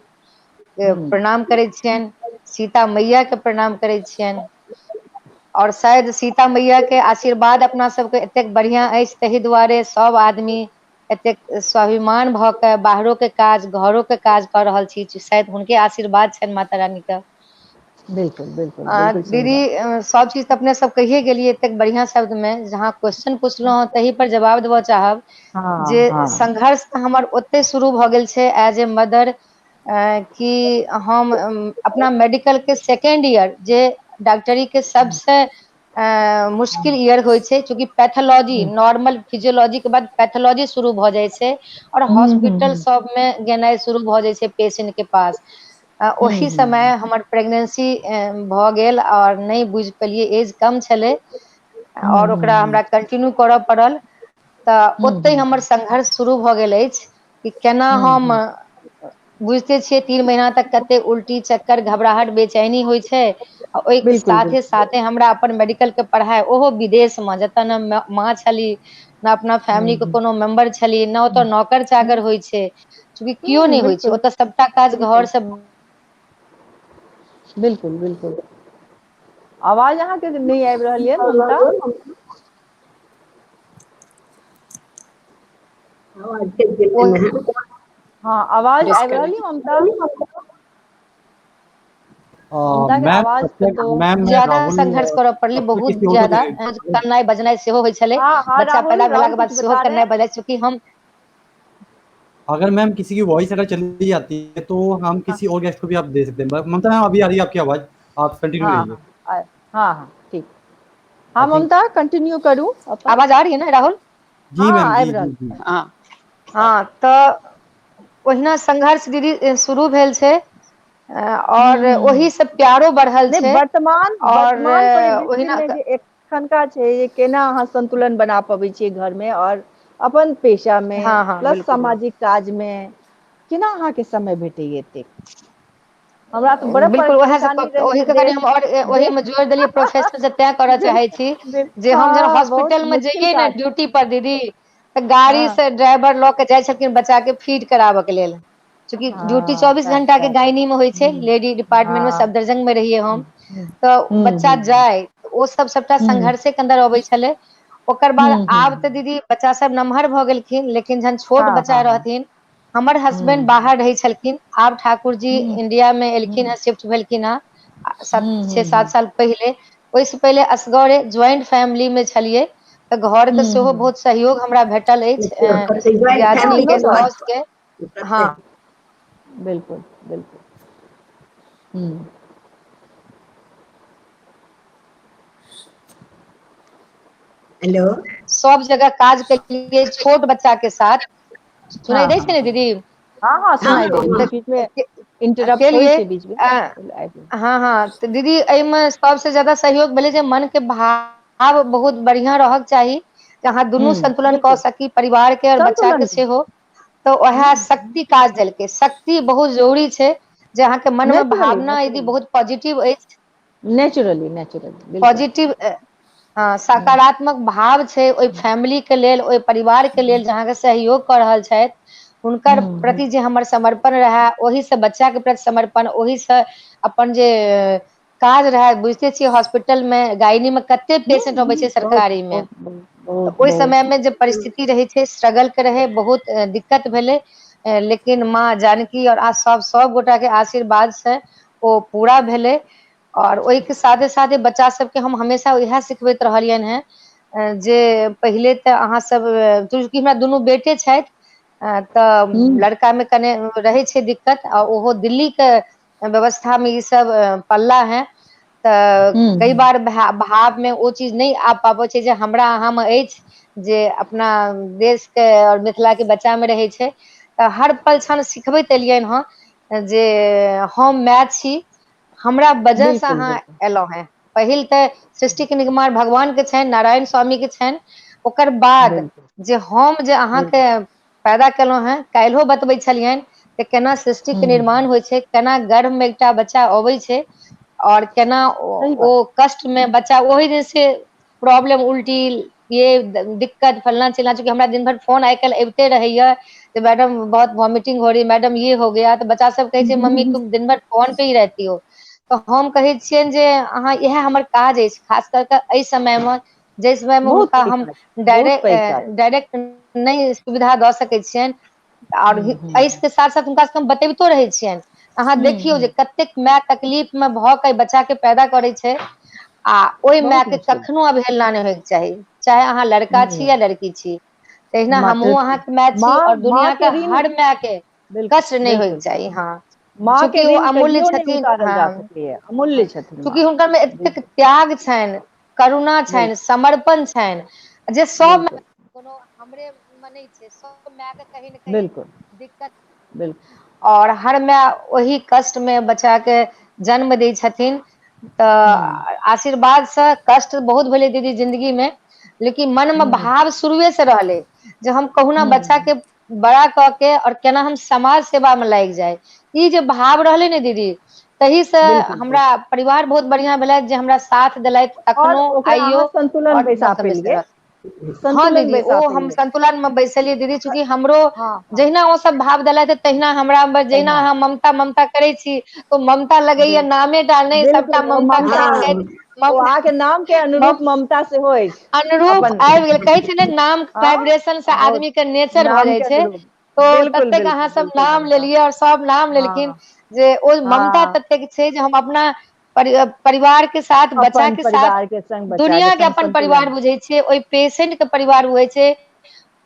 के प्रणाम करै छियनि, सीता मैया के प्रणाम करै छियनि। और शायद सीता मैया के आशीर्वाद अपना सबके एतेक बढ़िया अछि, ताहि दुआरे सब आदमी एतेक स्वाभिमान भऽ के बाहरो के काज घरो के काज कऽ रहल छी, शायद हुनके आशीर्वाद छनि माता रानी के। बिल्कुल बिल्कुल दीदी सब चीज तऽ अपने सब कहिये गेलियै एतेक बढ़िया शब्द में, जहाँ क्वेश्चन पुछलहुँ तही पर जवाब देबऽ चाहब जे संघर्ष तऽ हमर ओते शुरू भऽ गेल छै एज ए मदर कि हम अपना मेडिकल के सेकेंड ईयर जे डॉक्टरी के सबसे मुश्किल ईयर होइ छै, चूँकि पैथोलॉजी नॉर्मल फिजियोलॉजी के बाद पैथोलॉजी शुरू भऽ जाइ छै और हॉस्पिटल सब में गेनाइ शुरू भऽ जाइ छै पेशेंट के पास। ओहि समय हमर प्रेगनेंसी भऽ गेल और नहि बुझि पेलियै, एज कम छलै और ओकरा हमरा कंटिन्यू करऽ पड़ल। तऽ ओतहि हमर संघर्ष शुरू भऽ गेल अछि कि केना हम, बुझिते छियै 3 महीना तक कते उल्टी चक्कर घबराहट बेचैनी होइ छै, आ ओहि साथे साथे हमरा अपन मेडिकल के पढ़ाइ, ओहो विदेश मे, जतऽ ने माँ छली न अपना फैमिली के कोनो मेम्बर छली, न ओतऽ नौकर चाकर होइ छै, चूँकि केओ नहि होइ छै ओतऽ, सबटा काज घर से। बिल्कुल बिल्कुल। आवाज अहाँके नहि आबि रहल यऽ ममता। हाँ, आवाज आबि रहल यऽ ममता? ज्यादा संघर्ष करऽ पड़लै, बहुत ज्यादा करनाइ बजनाइ सेहो होइ छलै, बच्चा पैदा भेलाके बाद सेहो करनाइ बजनाइ। चूँकि हम अगर मैम किसी की वॉइस अगर चली जाती है तो हम किसी और गेस्ट को भी आप दे सकते हैं। ममता मैम अभी आ रही है आपकी आवाज, आप कंटिन्यू रहिए। हाँ हाँ ठीक। हाँ ममता कंटिन्यू करू। आवाज आ रही है ना राहुल? जी मैम। हाँ हाँ, तऽ ओहिना संघर्ष दीदी शुरू भेल छै और ओहि से प्यारो बढ़ल छै। वर्तमान और ओहिना एखनका छै जे केना अहाँ संतुलन बना पबै छियै घर में और अपन पेशा में प्लस सामाजिक काज में, केना अहाँके समय भेटैया एतेक? हमरा तऽ बड़ा बिल्कुल ओही के कनि हम और ओही में जोड़ि देलियै प्रोफेसर से, तैं करऽ चाहै छी जे हम जहन हॉस्पिटल में जइयै ने ड्यूटी पर दीदी, तऽ गाड़ी से ड्राइवर लऽ के जाइ छलखिन बच्चा के फीड कराबऽ के लेल, चूँकि ड्यूटी 24 घंटा के गायनी में होइ छै, लेडी डिपार्टमेंट में, सफदरजंग में रहियै हम, तऽ बच्चा जाय ओ सब सबटा संघर्षे के अन्दर अबै छलै। ओकर बाद आब तऽ दीदी बच्चा सब नमहर भऽ गेलखिन, लेकिन जहन छोट बच्चा रहथिन, हमर हसबेंड बाहर रहै छलखिन, आब ठाकुर जी इंडिया मे एलखिन हेँ, शिफ्ट भेलखिन हेँ 6-7 साल पहिले। ओहिसँ पहिले असगरे ज्वाइंट फैमिली मे छलियै, तऽ घर के सेहो बहुत सहयोग हमरा भेटल अछि, दियादनी के, साउस के। हँ बिल्कुल बिल्कुल। हेलो, सब जगह काज केलियै छोट बच्चा के साथ। सुनाई दै छै ने दीदी? हाँ हाँ सुनाई दै छै, बीच में इंटरप्ट होइ छै बीच में। हाँ हाँ, तऽ दीदी एहिमे सबसे ज्यादा सहयोग भेलै जे मन के भाव बहुत बढ़िया रहक चाही, जे अहाँ दुनू संतुलन कऽ सकी, परिवार के और बच्चा के सेहो। तऽ उएह शक्ति काज देलकै। शक्ति बहुत जरूरी छै, जे अहाँके मन मे भावना यदि बहुत पॉजिटिव अछि, नेचुरली नेचुरली पॉजिटिव, हँ, सकारात्मक भाव छै ओहि फैमिली के लेल, ओहि परिवार के लेल जे अहाँके सहयोग कऽ रहल छथि, हुनकर प्रति जे हमर समर्पण रहए, ओहिसँ बच्चा के प्रति समर्पण, ओहिसँ अपन जे काज रहै। बुझिते छियै हॉस्पिटल मे गायनी मे कते पेशेंट अबै छै सरकारी मे, तऽ ओहि समय मे जे परिस्थिति रहै छै, स्ट्रगल के रहै, बहुत दिक्कत भेलै, लेकिन माँ जानकी और आ सब सब गोटा के आशीर्वाद से ओ पूरा भेलै। और ओहिके साथे साथे बच्चा सबके हम हमेशा इएह सिखबैत रहलियनि हेँ जे पहिले तऽ अहाँ सब, चूँकि हमरा दुनू बेटे छथि, तऽ लड़का मे कने रहै छै दिक्कत, आ ओहो दिल्ली के व्यवस्था मे ई सब पल्ला है, तऽ कई बार भाव मे ओ चीज नहि आबि पाबै छै जे हमरा अहाँ मे अछि, जे अपना देश के और मिथिला के बच्चा मे रहै छै। तऽ हर पल क्षण सिखबैत एलियनि हँ जे हम माय छी, हमरा वजह से अहाँ एलहुं हेँ। पहिल तऽ सृष्टि के निर्माण भगवान के छनि, नारायण स्वामी के छनि, ओकर बाद जे हम जे अहाँके पैदा केलहुं हेँ। काल्हिहो बतबै छलियनि जे केना सृष्टि के निर्माण होइ छै, केना गर्भ में एकटा बच्चा अबै छै, और केना ओ कष्ट में बच्चा ओहि दिन से प्रॉब्लम, उल्टी, ये दिक्कत, फलना चिलना। चूँकि हमरा दिन भरि फोन आइ काल्हि अबिते रहैया जे मैडम बहुत वॉमिटिंग हो रही, मैडम ये हो गया, तऽ बच्चा सब कहै छै मम्मी तुम दिन भर फोन पे ही रहती हो। तऽ हम कहै छियनि जे अहाँ इएह हमर काज अछि, खास कर कऽ एहि समय मे, जाहि समय मे हुनका हम डायरेक्ट नहि सुविधा दऽ सकै छियनि, और एहिके साथ साथ हुनका सबके हम बतैबतो रहै छियनि, अहाँ देखियौ जे कतेक माय तकलीफ मे भऽ के बच्चा के पैदा करै छै, आ ओहि माय के कखनो अवहेलना नहि होयके चाही, चाहे अहाँ लड़का छी या लड़की छी। तहिना हमहूँ अहाँके माय छी, और दुनिया के हर माय के कष्ट नहि होयके चाही। हाँ, माँ के ओ अमूल्य छथिन, अमूल्य छथिन, चूँकि हुनकर मे एतेक त्याग छनि, करुणा छनि, समर्पण छनि, जे सब कोनो हमरे मे नहि छै, सब माय के कहीं ने कहीं दिक्कत। और हर माय ओहि कष्ट मे बच्चा के जन्म दै छथिन, तऽ आशीर्वाद से कष्ट बहुत भेलै दीदी जिंदगी में, लेकिन मन मे भाव शुरुए से रहलै जे हम कहुना बच्चा के बड़ा कऽ के और केना हम समाज सेवा मे लागि जाय, ई जे भाव रहलै ने दीदी, तही से हमरा परिवार बहुत बढ़िया भेलै जे हमरा साथ देलथि अखनो आइयो। संतुलन बैसा पेलियै। हाँ दीदी, ओ हम संतुलन मे बैसलियै दीदी, चूँकि हमरो जहिना ओ सब भाव देलथि तहिना हमरा, जहिना अहाँ ममता ममता करै छी, तो ममता लगैया नामे टा नहि, सबटा ममता करैत अहाँके नाम के अनुरूप ममता सेहो अछि, अनुरूप आबि गेल। कहै छै ने नाम वाइब्रेशन से आदमी के नेचर भऽ जाइ छै, तो ततेक अहाँ सब नाम लेलियै और सब नाम लेलखिन जे ओ ममता ततेक छै जे हम अपना परिवार के साथ, बच्चा के साथ, दुनिया के अपन परिवार बुझै छियै, ओहि पेशेंट के परिवार बुझै छै,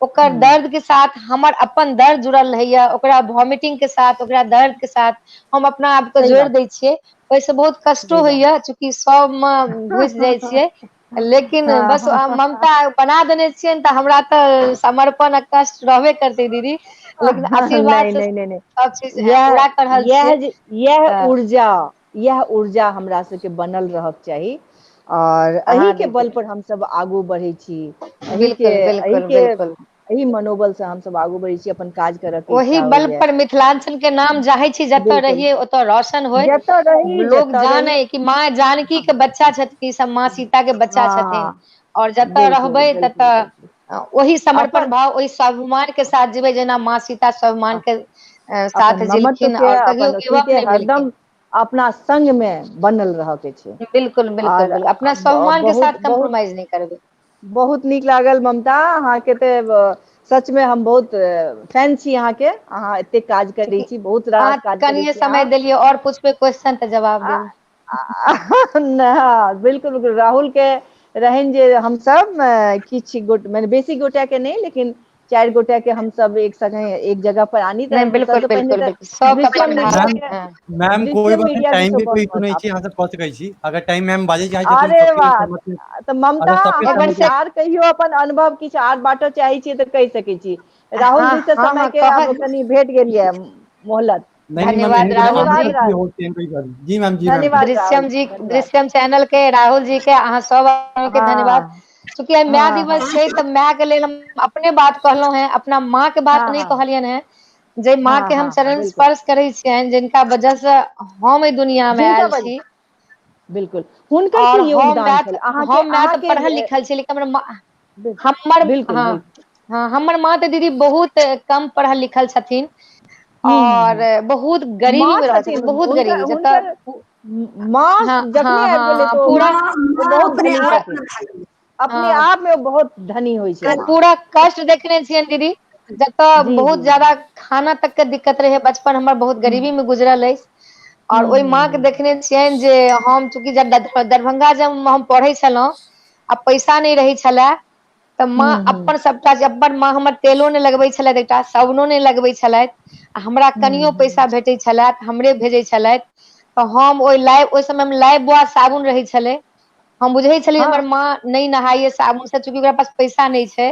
ओकर दर्द के साथ हमर अपन दर्द जुड़ल रहैया, ओकरा वॉमिटिंग के साथ, ओकरा दर्द के साथ हम अपना आप के जोड़ि दै छियै। ओहिसँ बहुत कष्टो होइया, चूँकि सब मे घुसि जाइ छियै, लेकिन बस ममता बना देने छियनि तऽ हमरा तऽ समर्पण आ कष्ट रहबे करतै दीदी, लेकिन आशीर्वाद से सब चीज पूरा कर रहल छियै। यह ऊर्जा, यह ऊर्जा हमरा सबके बनल रहक चाही, और एही के बल पर हमसब आगू बढ़ै छी, एही मनोबल से हमसब आगू बढ़ै छी, अपन काज करऽ के। ओही बल पर मिथिलांचल के नाम चाहै छी जतऽ रहियै ओतऽ रोशन होय, लोग जाने कि माँ जानकी के बच्चा छथिन, सब माँ सीता के बच्चा छथिन, और जतऽ रहबै ततऽ ओही समर्पण भाव, ओहि स्वाभिमान के साथ जीबै, जेना माँ सीता स्वाभिमान के साथ अपन ममत्व झेलखिन के और कहियो अपन गिव अथी अप के नहि हरदम भेलखिन। अपना संग मे बनल रहऽ के छै। बिल्कुल बिल्कुल आर बिल्कुल, अपना स्वाभिमान के बहुत साथ बहुत कम्प्रोमाइज नहि करबै। बहुत नीक लागल ममता, अहाँके तऽ सचमे हम बहुत फैन छी अहाँके, अहाँ एते काज करै छी, बहुत अहाँ रास काज करै कनिये छी समय अहाँ। देलियै और पूछबै क्वेश्चन तऽ जवाब आ देबै। नहि, बिल्कुल बिल्कुल, राहुल के रहनि जे हमसब किछु गोट मने बेसी गोटा के नहि, लेकिन 4 गोटा के हमसब एक संगे एक जगह पर आनी, नहि तऽ बिल्कुल सबसँ पहिने बिल्कुल तऽ बिल्कुल, सबके दृश्यम अपन मीडिया भाव मैम के हँ। मैम कोइ दृश्यम बात नहि, मीडिया टाइम दिससँ के बहुत कोई इशू बहुत नहि छै, आभार। अहाँ सब कऽ सकै छी। अगर टाइम मैम बाजै चाहै छथिन अरे सबके वाह, सहमति, तऽ ममता अगर सबके अहाँ एक बार किछु से सहमति। आर कहियो अपन अनुभव किछु आर बाँटऽ चाहै छियै तऽ कहि सकै छी। राहुल हँ दिस से हँ समय हँ के कह आब कनि भेट गेल ये मोहलत। नहीं नहीं मैम, धन्यवाद एहन कोनो राहुल अहाँ जी। धन्यवाद सबके राहुल। हो तेहन कोई गल। जी मैम, जी मैम। धन्यवाद राहुल दृश्यम जी, धन्यवाद। दृश्यम चैनल के, राहुल जी के, अहाँ सब आदमी के धन्यवाद। हँ चूँकि आइ माय हँ दिवस हँ छै तऽ माय के लेल हम अपने बात कहलहुं हें, अपना माँ के बात हँ नहि हँ कहलियनि हें। जे माँ हँ के हम हँ चरण बिल्कुल, स्पर्श करै छियनि, जिनका वजह से हम एहि दुनिया मे जिनका आयल वजह छी। बिल्कुल, हुनकर और की हम योगदान मैथ छल अहाँके हम मैथ अहाँके पढ़ल लिखल छी, लेकिन हमर माँ हमर बिल्कुल हँ बिल्कुल। हँ, हमर माँ तऽ दीदी बहुत कम पढ़ल लिखल छथिन। हूँ हूँ और हूँ बहुत गरीबी माँ मे रहै छथिन छथिन, बहुत हुनकर गरीबी जतऽ हुनकर माँ हँ जखने हँ आबि हँ गेलै हँ तऽ ओ पूरा माँ ओ माँ बहुत अपने धनी पूरा आप छथिन, मे भए गेलै। अपने हँ आप मे ओ बहुत धनी होइ छै माँ। पूरा कष्ट देखने छियनि दीदी, जतऽ जी बहुत जी ज्यादा खाना तक के दिक्कत रहै, बचपन हमर बहुत हूँ गरीबी मे गुजरल अछि। और हूँ ओहि हूँ माँ के हूँ देखने छियनि जे हम चूँकि दरभंगा जे हम पढ़ै छलहुँ आ पैसा नहि रहै छलए, तऽ माँ हूँ हूँ अपन सबटा जे अपन माँ हमर तेलो नहि लगबै छलथि एकटा साबुनो नहि लगबै छलथि। आ हमरा हूँ कनियो हूँ पैसा भेटैत छलए तऽ हमरे भेजै छलथि। तऽ हम ओहि लाइ ओहि समय मे लाइव बॉय साबुन रहै छलै। हम बुझै छलियै हँ हमर माँ नहि नहाइय साबुन से, चूँकि ओकरा पास पैसा नहि छै।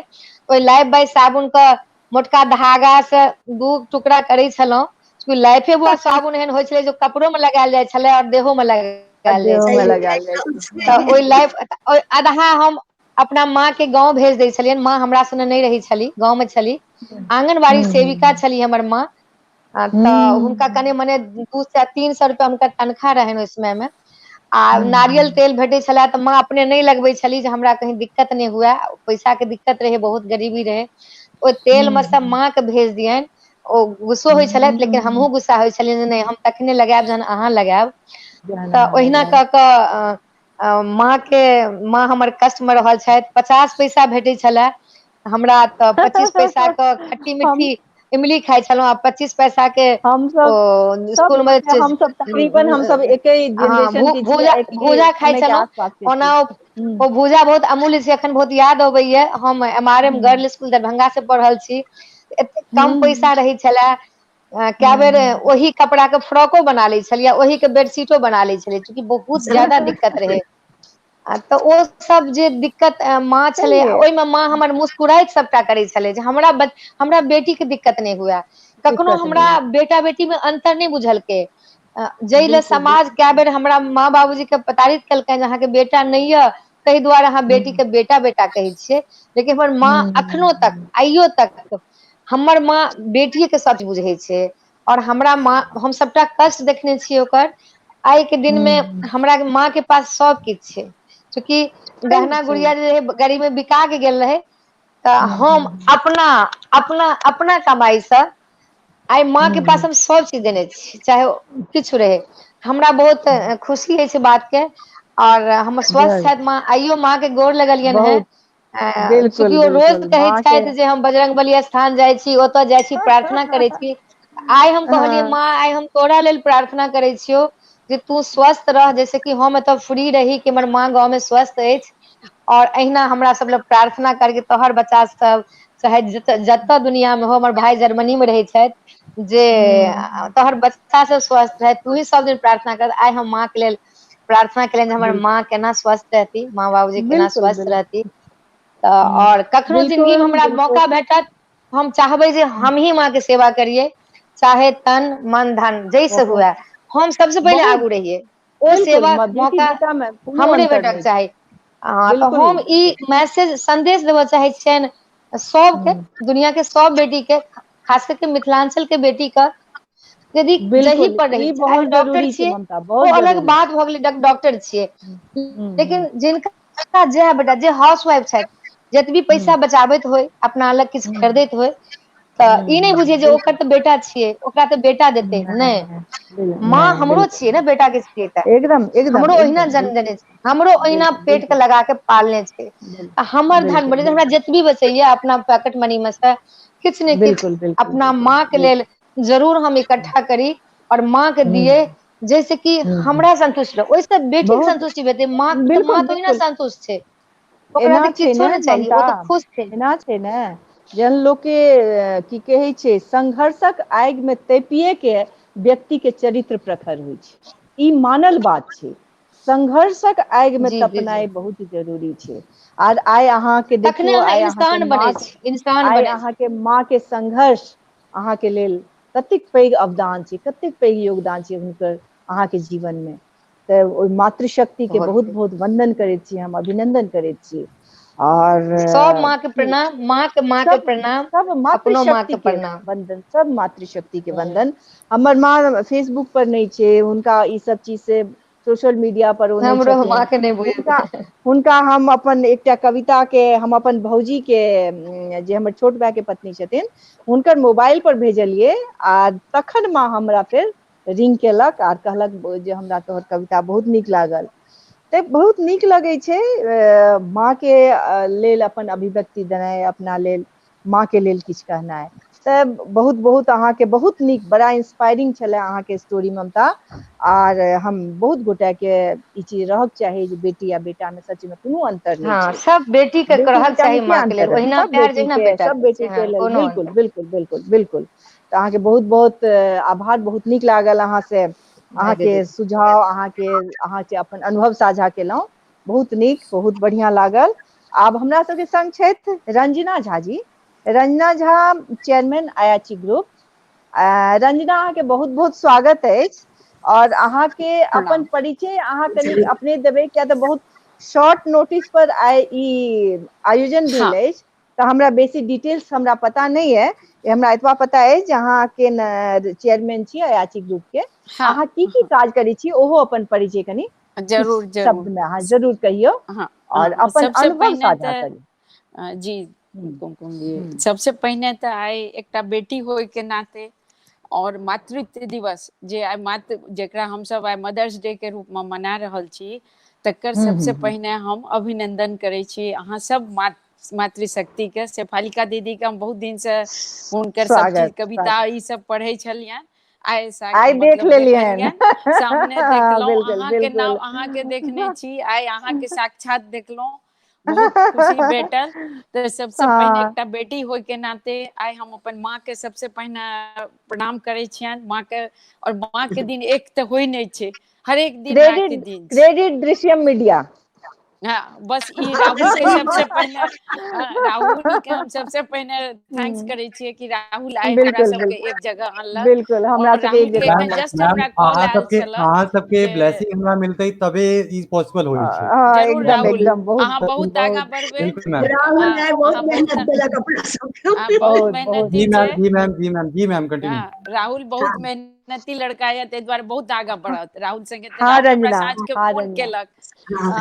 ओहि लाइफ बॉय साबुन के मोटका धागा से दू टुकड़ा करै छलहुँ। लाइफे बॉय साबुन एहन होइ छलै जे कपड़ो मे लगायल जाइ छलै और देहो मे आ लगायल जाइ देहो मे छलै। सही लगायल जाइ एकदम छै। तऽ ओहि सही। लाइफ आधा हम अपना माँ के गाँव भेज दै छलियनि, माँ हमरा सङ्गे नहि रहै छली, गाँवमे छली। आँगनबाड़ी हूँ सेविका हूँ छली हमर माँ। तऽ हुनका हूँ कनि मने 200 300 रुपआ हुनकर तनखा रहनि ओहि समय मे। आ हूँ नारियल हूँ तेल भेटै छले तऽ माँ अपने नहि लगबै छली जे हमरा कहीं दिक्कत नहि हुए, पैसा के दिक्कत रहै बहुत गरीबी रहै। ओहि तेल हूँ मे से माँ के भेज दियनि, ओ गुस्सो होइ छलथि, लेकिन हूँ हमहुँ गुस्सा होइ छलियनि जे नहि हम तखने लगायब जहन अहाँ लगायब। जहन तऽ अहाँ ओहिना लगायब। कऽ कऽ माँ के माँ हमर कष्ट मे रहल छथि, 50 पैसा भेटै छलए हमरा तऽ 25 पैसा के खट्टी हम मिट्ठी इमली खाइ छलहुँ आ 25 पैसा के ओ हमसब सब स्कूल मे गोटे हमसब तकरीबन हमसब एके हँ जेनरेशन के छियै, भूजा एके भूजा खाइ समय के छलहुँ। आसपास के ओना छियै। ओ हूँ ओ भूजा बहुत अमूल्य छै, अखन बहुत याद अबैया। हम M R M hmm girl school Darbhanga से पढ़ल छी। एतेक कम हूँ पैसा रहै छलए, कए हूँ बेर हूँ ओहि कपड़ा के फ्रॉको बना लै छलियै, ओहि के बेडशीटो बना लै छलियै, चूँकि बहुत ज्यादा दिक्कत रहै। आ तऽ ओ सब जे दिक्कत माँ छलै, सहिए ओहिमे माँ हमर मुस्कुराइत सबटा करै छलै जे हमरा हमरा बेटी के दिक्कत नहि हुए। कखनो दिक्कत हमरा नहि हुए। बेटा बेटी मे अन्तर नहि बुझलकै। जाहि ले बिल्कुल समाज बिल्कुल कए बेर हमरा माँ बाबूजी के प्रताड़ित केलकनि जे अहाँके बेटा नहि यए ताहि दुआरे अहाँ बेटी हूँ के बेटा बेटा कहै छियै। लेकिन हमर माँ अखनो तक हूँ आइयो तक हमर माँ बेटियेके सच बुझै छै। और हमरा माँ हम सभटा कष्ट देखने छियै ओकर। आइ के दिन मे हूँ हमरा माँ के पास सब किछु छै। चूँकि सही गहना सही गुड़िया जे रहै गरीबी मे बिका के गेल रहै। तऽ हूँ हम हूँ अपना अपना अपना कमाईसँ आइ माँ के हूँ पास हम सब चीज देने छी, चाहे किछु रहै। हमरा बहुत खुशी होइ छै बात के और हमर स्वस्थ जय छथि माँ, आइयो माँ के गोर लगलियनि हेँ। बहुत बिल्कुल चूँकि ओ रोज बिल्कुल कहै माँ के छथि जे हम बजरंगबली स्थान जाइ छी, ओतय जाइ छी प्रार्थना करै छी। आइ हम कहलियै हँ माँ आइ हम तोरा लेल प्रार्थना करै छियौ जे तू स्वस्थ रह, जैसे कि हम एतऽ फ्री रही कि हमर माँ गाँवमे स्वस्थ अछि। और अहिना हमरा सब लए प्रार्थना करके तोहर बच्चा सब चाहे जतऽ दुनिया मे हो, हमर भाय जर्मनी मे रहै छथि, जे हूँ तोहर बच्चा सब स्वस्थ रहै, तूही सब दिन प्रार्थना कर। आइ हम माँ के लेल प्रार्थना केलनि जे हमर बिल्कुल माँ केना स्वस्थ रहती, माँ बाबूजी केना बिल्कुल स्वस्थ बिल्कुल रहती। तऽ हूँ और कखनो जिन्दगी मे बिल्कुल हमरा बिल्कुल मौका भेटत, हम चाहबै जे हमही माँ के सेवा करियै, चाहे तन मन धन जैसे बहुत हुए, हम सबसँ पहिले बहुत आगू रहियै। ओ बिल्कुल सेवा बेटी मौका बेटा मे कोनो हमरे अन्तर भेटक नहि छै। चाही। हँ तऽ बिल्कुल हम ई बिल्कुल मैसेज सन्देश देबऽ चाहै छियनि सबके, हूँ दुनिया के सब बेटी के, खास करके मिथिलाञ्चल के बेटी के, यदि जही बिल्कुल पर रही, ई चाहे बहुत डॉक्टर जरूरी छै छियै ममता, ओ बहुत अलग जरूरी बात छै। भऽ गेलै, डॉक्टर छियै। हूँ लेकिन हूँ जिनका जएह बेटा जे हाउस वाइफ छथि, जतबी पैसा हूँ बचाबैत होइ, अपना अलग किछु हूँ खरीदैत होइ, तऽ ई नहि बुझियै जे ओकर तऽ बेटा छियै, ओकरा तऽ बेटा देतै, नहि, माँ हमरो छियै ने, बेटा के छियै तऽ एकदम एकदम हमरो ओहिना जन्म देने छै, हमरो ओहिना पेट के लगा के पालने छै। आ हमर धर्म बने हमरा जतबी बचैया अपना पॉकेट मनी मे से किछु ने किछु अपना माँ के लेल जरूर हम इकट्ठा करी और माँ के दिए, जैसे कि हमरा संतुष्ट रह, ओहिसँ बेटी के संतुष्टि भेटतै। माँ माँ तऽ ओहिना संतुष्ट छै, ओकरा तऽ किछो नहि चाही, ओ तऽ खुश छै। एना छै ने, जहन लोकके की कहै छै, संघर्षक आगिमे तैपिए के व्यक्ति के चरित्र प्रखर होइ छै, ई मानल बात छै। संघर्षक आगिमे तपनाइ बहुत जरूरी छै। आर I अहाँके देखियौ, आइ इंसान बनै छै, इंसान आइ अहाँके माँ के संघर्ष अहाँके लेल कतेक पैघ अवदान छै, कतेक पैघ योगदान छै हुनकर अहाँके जीवनमे। तऽ ओहि मातृशक्ति के बहुत बहुत वंदन करैत छी हम, अभिनंदन करैत छी। और सब माँ के प्रणाम, माँ के माँ के प्रणाम, सब मातृशक्ति के वंदन, सब मातृशक्ति के वंदन। हमर माँ फेसबुक पर नहि छै, हुनका ई सब चीज से सोशल मीडिया पर ओ हमरो माँ के नहि बुझल। हुनका हम अपन एकटा कविता के हम अपन भौजी के, जे हमर छोट भाय के पत्नी छथिन, हुनकर मोबाइल पर भेजलियै, आ तखन माँ हमरा फेर रिंग केलक आर कहलक जे हमरा तोहर कविता बहुत नीक लागल। तऽ बहुत नीक लगै छै माँ के लेल अपन अभिव्यक्ति देनाइ, अपना लेल माँ के लेल किछु कहनाइ। तऽ बहुत बहुत अहाँके बहुत नीक, बड़ा इंस्पायरिंग छलै अहाँके स्टोरी ममता। आर हम बहुत गोटा के ई चीज रहक चाही जे बेटी आ बेटा मे सच में कोनो अंतर नहि छै। सब बेटी के रहक चाही माँ के लेल ओहिना प्यार जहिना बेटा, सब बेटी के लेल। बिल्कुल बिल्कुल बिल्कुल बिल्कुल। तऽ अहाँके बहुत बहुत आभार, बहुत नीक लागल अहाँ से, अहाँके सुझाव, अहाँके अहाँके अपन अनुभव साझा केलहुँ, बहुत नीक, बहुत बढ़िआँ लागल। आब हमरा सबके संग छथि रंजना झा जी, रंजना झा चेयरमैन अयाची ग्रुप। रंजना, अहाँके बहुत बहुत स्वागत अछि, और अहाँके अपन परिचय अहाँ कनि अपने देबै, किया तऽ बहुत शॉर्ट नोटिस पर आइ ई आयोजन भेल अछि, तऽ हमरा बेसी डिटेल्स हमरा पता नहि है। हमरा एतबा पता अछि जे अहाँके चेयरमैन छी अयाची ग्रुप के, अहाँ की की काज करै छी ओहो अपन परिचय कनि जरूर शब्द में अहाँ जरूर कहियौ और अपन अनुभव साझा करियौ। जी कुमकुम जी, सबसे पहिने तऽ आइ एकटा बेटी होय के नाते और मातृत्व दिवस जे आइ मातृ, जेकरा हमसब आइ मदर्स डे के रूप में मना रहल छी, तकर सबसे पहिने हम अभिनंदन करै छी अहाँ सब मातृशक्ति के। शेफालिका दीदी के हम बहुत दिन से हुनकर सब चीज कविता ई सब पढ़ै छलियनि, आइ आइ देख लेलियनि, सामने देखलहुँ, अहाँके नाम अहाँके देखने छी, आइ अहाँके साक्षात देखलहुँ, बहुत खुशी भेटल। तऽ सबसे पहिने एकटा बेटी होय के नाते आइ हम अपन माँ के सबसे पहिने प्रणाम करै छियनि माँ के। और माँ के दिन एक तऽ होइ नहि छै, हरेक दिन माँ के दिन। Credit Drishyam media. हाँ, बस ई राहुल के सबसे पहिने, राहुल के हम सबसे पहिने thanks करै छियै कि राहुल आइ हमरा सबके एक जगह अनलक। बिल्कुल, हमरा सबके एक जगह जस्ट हमरा कॉल आयल छल। अहाँ सबके ब्लेसिंग हमरा मिलतै तबे ई पॉसिबल होइ छै। जरूर राहुल, अहाँ बहुत आगाँ बढ़बै। राहुल आइ बहुत मेहनत केलक अपना सबके, बहुत मेहनती। जी मैम, जी मैम, जी मैम, जी मैम, कंटिन्यू। राहुल बहुत मेहनती लड़का है, ताहि दुआरे बहुत आगाँ बढ़त। राहुल संगे हमरा साँझ के फोन केलक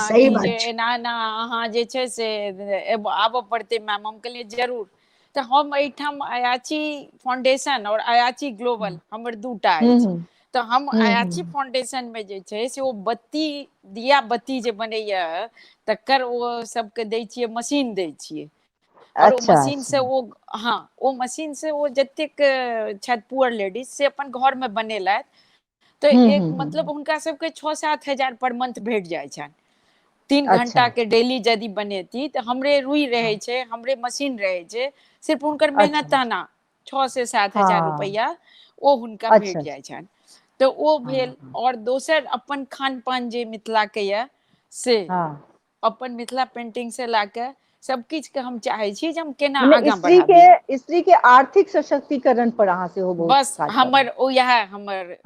सही बात जे एना एना अहाँ जे छै से आबऽ पड़तै मैम, हम कहलियै जरूर। तऽ हम एहिठाम अयाची फाउंडेशन और अयाची ग्लोबल हमर दूटा अछि, तऽ हम अयाची फाउंडेशन में जे छै से ओ बत्ती, दिया बत्ती जे बनैया तकर ओ सबके दै छियै, मशीन दै छियै, और ओ मशीन से ओ, हाँ, ओ मशीन से ओ जतेक छथि पुअर लेडीज से अपन घर में बनेलथि, तऽ एक मतलब हुनका सबके 6-7 हजार पर मंथ भेट जाइ छनि। 3 घंटा के डेली यदि बनेती तऽ हमरे रुई रहै छै, हमरे मशीन रहै छै, सिर्फ हुनकर मेहनताना 6 से 7 हजार रुपैआ ओ हुनका भेट जाइ छनि। तऽ ओ भेल। और दोसर अपन खान पान जे मिथिला के यऽ से अपन मिथिला पेंटिंग से ला के सब किछु के हम चाहे छी जे हम केना आगाँ बढ़ाबी। स्त्री के आर्थिक सशक्तिकरण पर अहाँ सेहो बहुत बस हमर ओ इएह हमर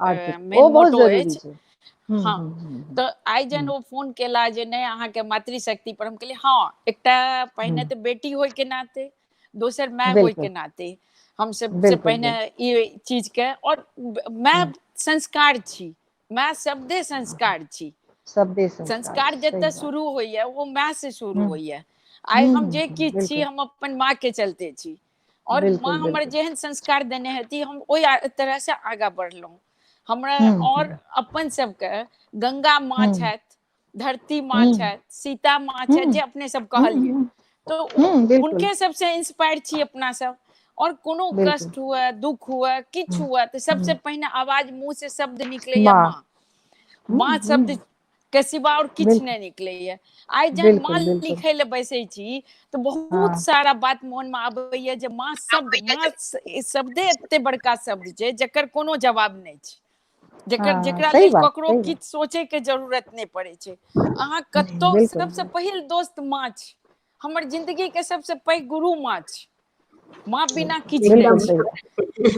मेन मोटो अछि। हाँ, तऽ आइ जहन ओ फोन केला जे नहि अहाँके मातृशक्ति पर, हम कहलियै हाँ, एकटा पहिने तऽ बेटी होय के नाते, दोसर माय होय के नाते हम सबसे पहिने ई चीज के, और माय संस्कार छी, माय शब्दे संस्कार छी, संस्कार जतऽ शुरू होइया ओ माय से शुरू होइया। आइ हम जे किछु छी हम अपन माँ के चलते छी, और बिल्कुल माँ हमर बिल्कुल। जेहन संस्कार देने हेती, हम ओहि तरह से आगाँ बढ़लहुँ। हमरा हम्म और अपन सबके गंगा माँ हम्म छथि, धरती माँ हम्म छथि, सीता माँ छथि, हम्म जे अपने सब कहलियै, हम्म तऽ बिल्कुल। हुनके सबसे इंस्पायर छी अपना सब। और कोनो बिल्कुल। कष्ट हुए, दुख हुए, किछु हम्म हुए, तऽ सबसे हम्म पहिने आवाज मुँह से शब्द निकलैया माँ। माँ। माँ शब्द के सिवा और किछु बिल्कुल नहि निकलैया। आइ जहन माँ बिल्कुल बिल्कुल। लिखै लए बैसै छी तऽ बहुत हाँ। सारा बात मोन मे आबैया जे माँ शब्द, माँ शब्दे एते बड़का शब्द छै जकर कोनो जवाब नहि छै, जकर हाँ, जकरा सही लेल बात, ककरो सही बात। किछु सोचै के जरूरत नहि पड़ै छै। अहाँ कतौ, बिल्कुल सबसे पहिल दोस्त माँ छै, हमर जिंदगी के सबसे पैघ गुरु माँ छै, माँ बिना किछु नहि बिल्कुल छै। सही बात।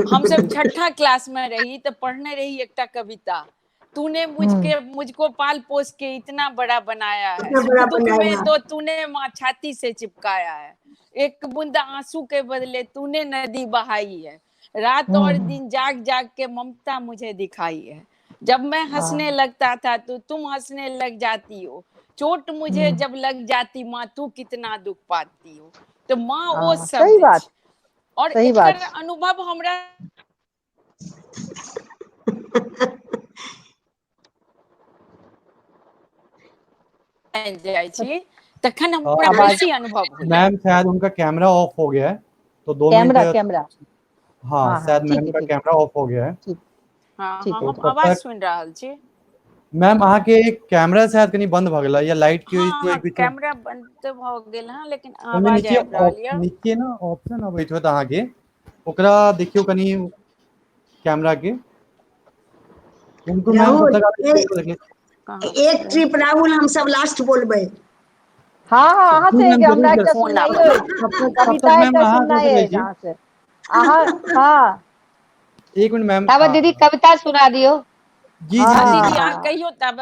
हमसब छठा क्लास में रही तऽ पढ़ने रही एकटा कविता, तूने मुझके मुझको पाल पोस के इतना बड़ा बनाया है, इतना सुख बड़ा दुख बनाया में है। तो तूने माँ छाती से चिपकाया है, एक बूंद आंसू के बदले तूने नदी बहाई है, रात और दिन जाग जाग के ममता मुझे दिखाई है, जब मैं हंसने लगता था तो तुम हंसने लग जाती हो, चोट मुझे जब लग जाती माँ तू कितना दुख पाती हो। तो माँ ओ सही शब्द बात। छै। और सही बात। एकर अनुभव हमरा जाइ छी तखन हमरा आवाज बेसी अनुभव होइया। मैम शायद उनका कैमरा ऑफ हो गया है, तो 2 कैमरा मिनट। कैमरा। हाँ, हाँ हाँ, शायद ठीक मैम है का ठीक। कैमरा ऑफ हो गया है। ठीक। हाँ ठीक हाँ, है। हम तो तब आवाज तक सुनि रहल छी। मैम अहाँके कैमरा शायद कनि बंद भऽ गेलै या लाइट के हाँ हाँ, किछु कैमरा बंद तऽ भऽ गेल हँ, लेकिन ओहिमे आवाज नीचे आबि रहल यऽ। नीचे ना ऑप्शन अबैत होत अहाँके, ओकरा देखियौ कनि कैमरा के। उनको मैम राहुल, तब तक आप एक कहाँ एक छै? ट्रिप राहुल हम सब लास्ट बोलबै। हाँ हाँ, अहाँ जी से मैम, हमरा जरूर एकटा फोन सुनाइयो आबऽ अछि, तब तक कविता मैम एकटा अहाँ सुननाइ सोच अछि छी। अहाँ से। अहाँ हाँ। एक मिनट मैम। ताबत दीदी कविता सुना दियौ। जी जी हाँ जी दीदी, जी। अहाँ कहियौ तब।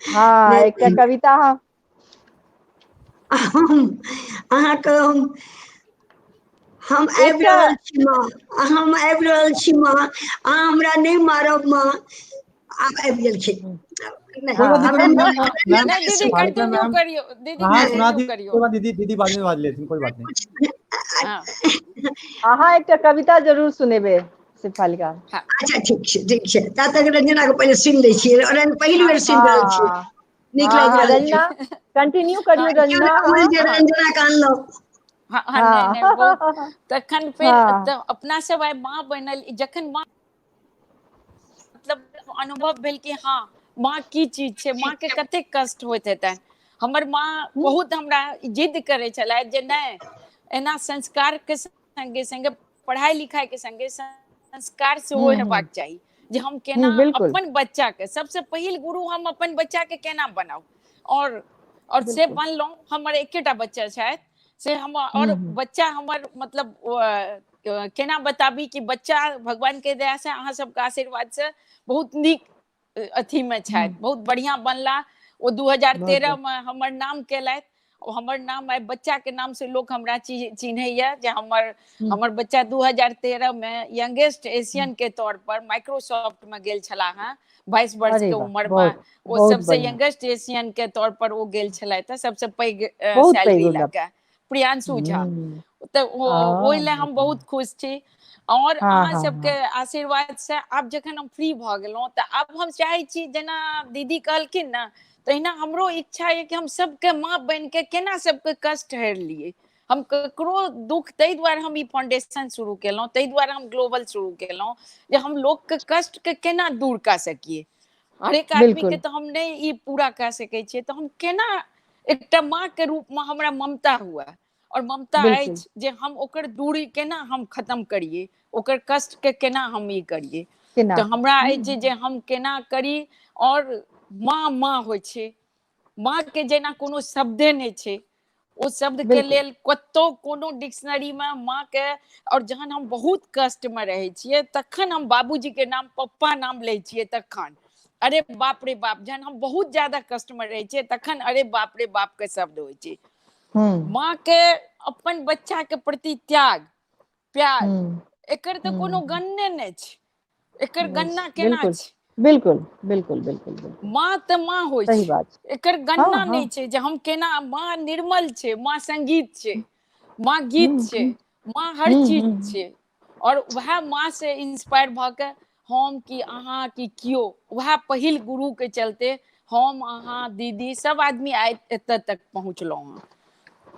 हाँ, एकटा कविता। हाँ, अहाँके हम आबि एकटा रहल छी माँ, हम आबि रहल छी माँ, अहाँ हमरा नहि मारब माँ। आब आबि गेलखिन। कोई बात हाँ नहीं, कोई बात नहीं, मैम। नहीं दीदी, मालिका कंटिन्यू मैम, करियो दीदी, हाँ सुना कंटिन्यू दी करियो। दीदी, दीदी बाद में बात लेथिन, कोई बात नहीं। हाँ। अहाँ एकटा कविता जरूर सुनेबै शेफालिका। हाँ। अच्छा ठीक छै, ठीक छै, ता तक रंजना के पहिले सुनि लै छियै, पहिल बेर सुनि रहल छियै, हाँ नीक हाँ लागि हाँ, रहल छै। रंजना कंटिन्यू करियौ हाँ रंजना। राहुल हाँ जे रंजना के अनलहुँ। हाँ हाँ, नहीं नहीं, बहुत हाँ तखन फेर हाँ तऽ अपना सब आइ माँ बनल, जखन माँ मतलब अनुभव भेल कि हाँ माँ की चीज छै, माँ के कतेक कष्ट होइत हेतनि। हमर माँ बहुत हमरा जिद करै छलथि जे नहि, एना संस्कार के संगे संगे पढ़ाई लिखाई के संगे संस्कार सेहो हेबाक चाही, जे हम केना बिल्कुल अपन बच्चा के सबसे पहिल गुरु हम अपन बच्चा के केना बनाउ। और से बिल्कुल। बनलहुँ। हमर एकेटा बच्चा छथि से हम, और बच्चा हमर मतलब केना बताबी कि बच्चा भगवान के दया से अहाँ सबके आशीर्वाद से बहुत नीक अथी में छथि, बहुत बढ़िया बनला। ओ 2013 बहुत में हमर नाम केलथि। ओ हमर नाम आइ बच्चा के नाम से लोक हमरा चिन्हैया जे हमर हमर बच्चा 2013 में यंगेस्ट एशियन के तौर पर माइक्रोसॉफ्ट में गेल छलाह हँ, 22 वर्ष अरे के वाह, उम्र में। बहुत ओ बहुत सबसे बढ़िया, यंगेस्ट एशियन के तौर पर ओ गेल छलथि हँ, सबसे पैघ बहुत पैघ सैलरी लऽ उपलब्धि। के, प्रियांशु झा। तऽ ओहि लए हम बहुत खुश छी। और हाँ अहाँ हाँ सबके हाँ आशीर्वाद से आब जखन हम फ्री भऽ गेलहुँ तऽ आब हम चाहै छी जेना दीदी कहलखिन ने, तहिना हमरो इच्छा यऽ कि हम सबके माँ बनि के केना सबके कष्ट हरि लियै। हम ककरो दुख, ताहि दुआरे हम ई फाउंडेशन शुरू केलहुँ, ताहि दुआरे हम ग्लोबल शुरू केलहुँ, जे हम लोकके कष्ट के केना दूर कऽ सकियै। हरेक आदमी के बिल्कुल तऽ हम नहि ई पूरा कऽ सकै छियै, तऽ हम केना एकटा माँ के रूप मे हमरा ममता हुए, और ममता बिल्कुल अछि जे हम ओकर दूरी केना हम खत्म करियै, ओकर कष्ट के केना हम ई करियै। केना। तऽ हमरा अछि जे हम केना करी। और माँ माँ होइ छै, माँ के जेना कोनो शब्दे नहि छै, ओ शब्द के बिल्कुल लेल कतौ कोनो डिक्शनरी में माँ के। और जहन हम बहुत कष्ट में रहै छियै तखन हम बाबूजी के नाम, पप्पा नाम लै छियै तखन अरे बाप रे बाप। जहन हम बहुत ज्यादा कष्ट में रहै छियै तखन अरे बाप रे बाप के शब्द होइ छै। माँ के अपन बच्चा के प्रति त्याग, प्यार, एकर तऽ कोनो गणने नहि छै, एकर गणना केना बिल्कुल छै। बिल्कुल बिल्कुल बिल्कुल बिल्कुल माँ तऽ माँ होइ सही छै, बात। एकर हाँ गणना हाँ नहि छै जे हम केना। माँ निर्मल छै, माँ संगीत छै, माँ गीत छै, माँ हर चीज छै। और वएह माँ से इंस्पायर भऽ के हम कि अहाँ कि केओ, वएह पहिल गुरु के चलते हम अहाँ दीदी सब आदमी आइ एतऽ तक पहुँचलहुँ हँ।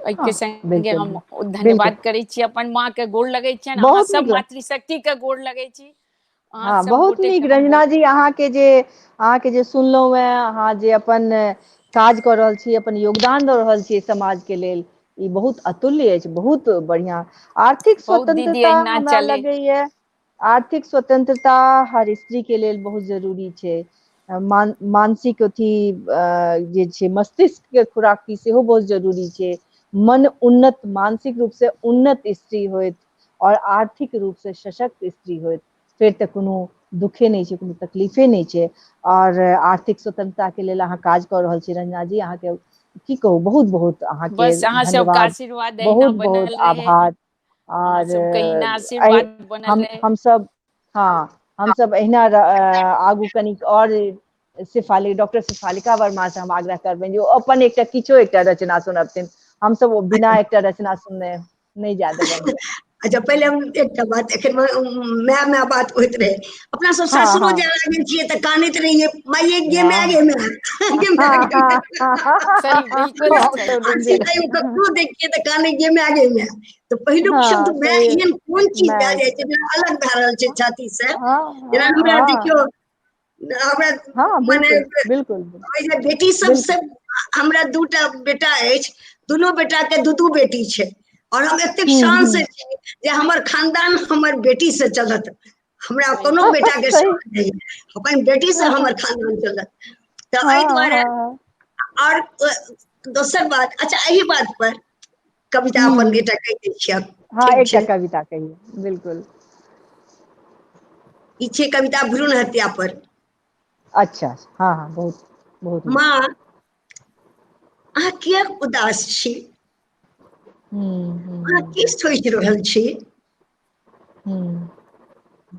एहिके संगे हम धन्यवाद करै छी, अपन माँ के गोर लगै छियनि, अहाँ सब मातृशक्ति के गोर लगै छी। हाँ, बहुत नीक रंजना जी, अहाँके जे सुनलहुँ हेँ, अहाँ जे अपन काज कऽ रहल छी, अपन योगदान दऽ रहल छी समाज के लेल, ई बहुत अतुल्य अछि, बहुत बढ़िया। आर्थिक स्वतंत्रता हमरा लगैया, आर्थिक स्वतंत्रता हर स्त्री के लेल बहुत जरूरी छै। मानसिक अथी जे छै, मस्तिष्क के खुराकी सेहो बहुत जरूरी छै। मन उन्नत, मानसिक रूप से उन्नत स्त्री होइत और आर्थिक रूप से सशक्त स्त्री होइत, फेर तऽ कोनो दुखे नहि छै, कोनो तकलीफे नहि छै। और आर्थिक स्वतंत्रता के लेल अहाँ काज कऽ रहल छी रंजना जी, अहाँके की कहू, बहुत बहुत अहाँके धन्यवाद, बहुत बहुत आभार। और हमसब, हाँ, हमसब एहिना आगू कनिक और शेफाली, डॉक्टर शेफालिका वर्मा से हम आग्रह करबनि जे ओ अपन एकटा किछो एकटा रचना सुनबथिन। हमसब ओ बिना एकटा रचना सुनने नहि जा देबनि। अच्छा, पहिले हम एकटा बात, एखन my my बात होइत रहे, अपना सब सासुरो जाय लागल छियै तऽ कानैत रहियै, माइये गे my गे my गे my गे my. ककरो देखियै तऽ कानै गे my गे my. तऽ पहिलुक शब्द my एहन कोन चीज भए जाइ छै जेना अलग भए रहल छै छाती से। जेना हमरा देखियौ, हमरा मने बेटी सब हमरा दूटा बेटा अछि, दुनू बेटा के दू दू बेटी छै, और हम एतेक शान से छी जे हमर खानदान हमर बेटी से चलत, हमरा कोनो बेटा के शौक नहीं, अपन बेटी से हमर खानदान चलत। तऽ एहि दुआरे। और दोसर बात, अच्छा एहि बात पर कविता अपन एकटा कहि दै छियै। हाँ, एकटा कविता कहियौ। बिल्कुल। ई छै कविता भ्रूण हत्या पर। अच्छा, हाँ हाँ, बहुत बहुत। माँ, अहाँ किएक उदास छी? अहाँ की सोचि रहल छी?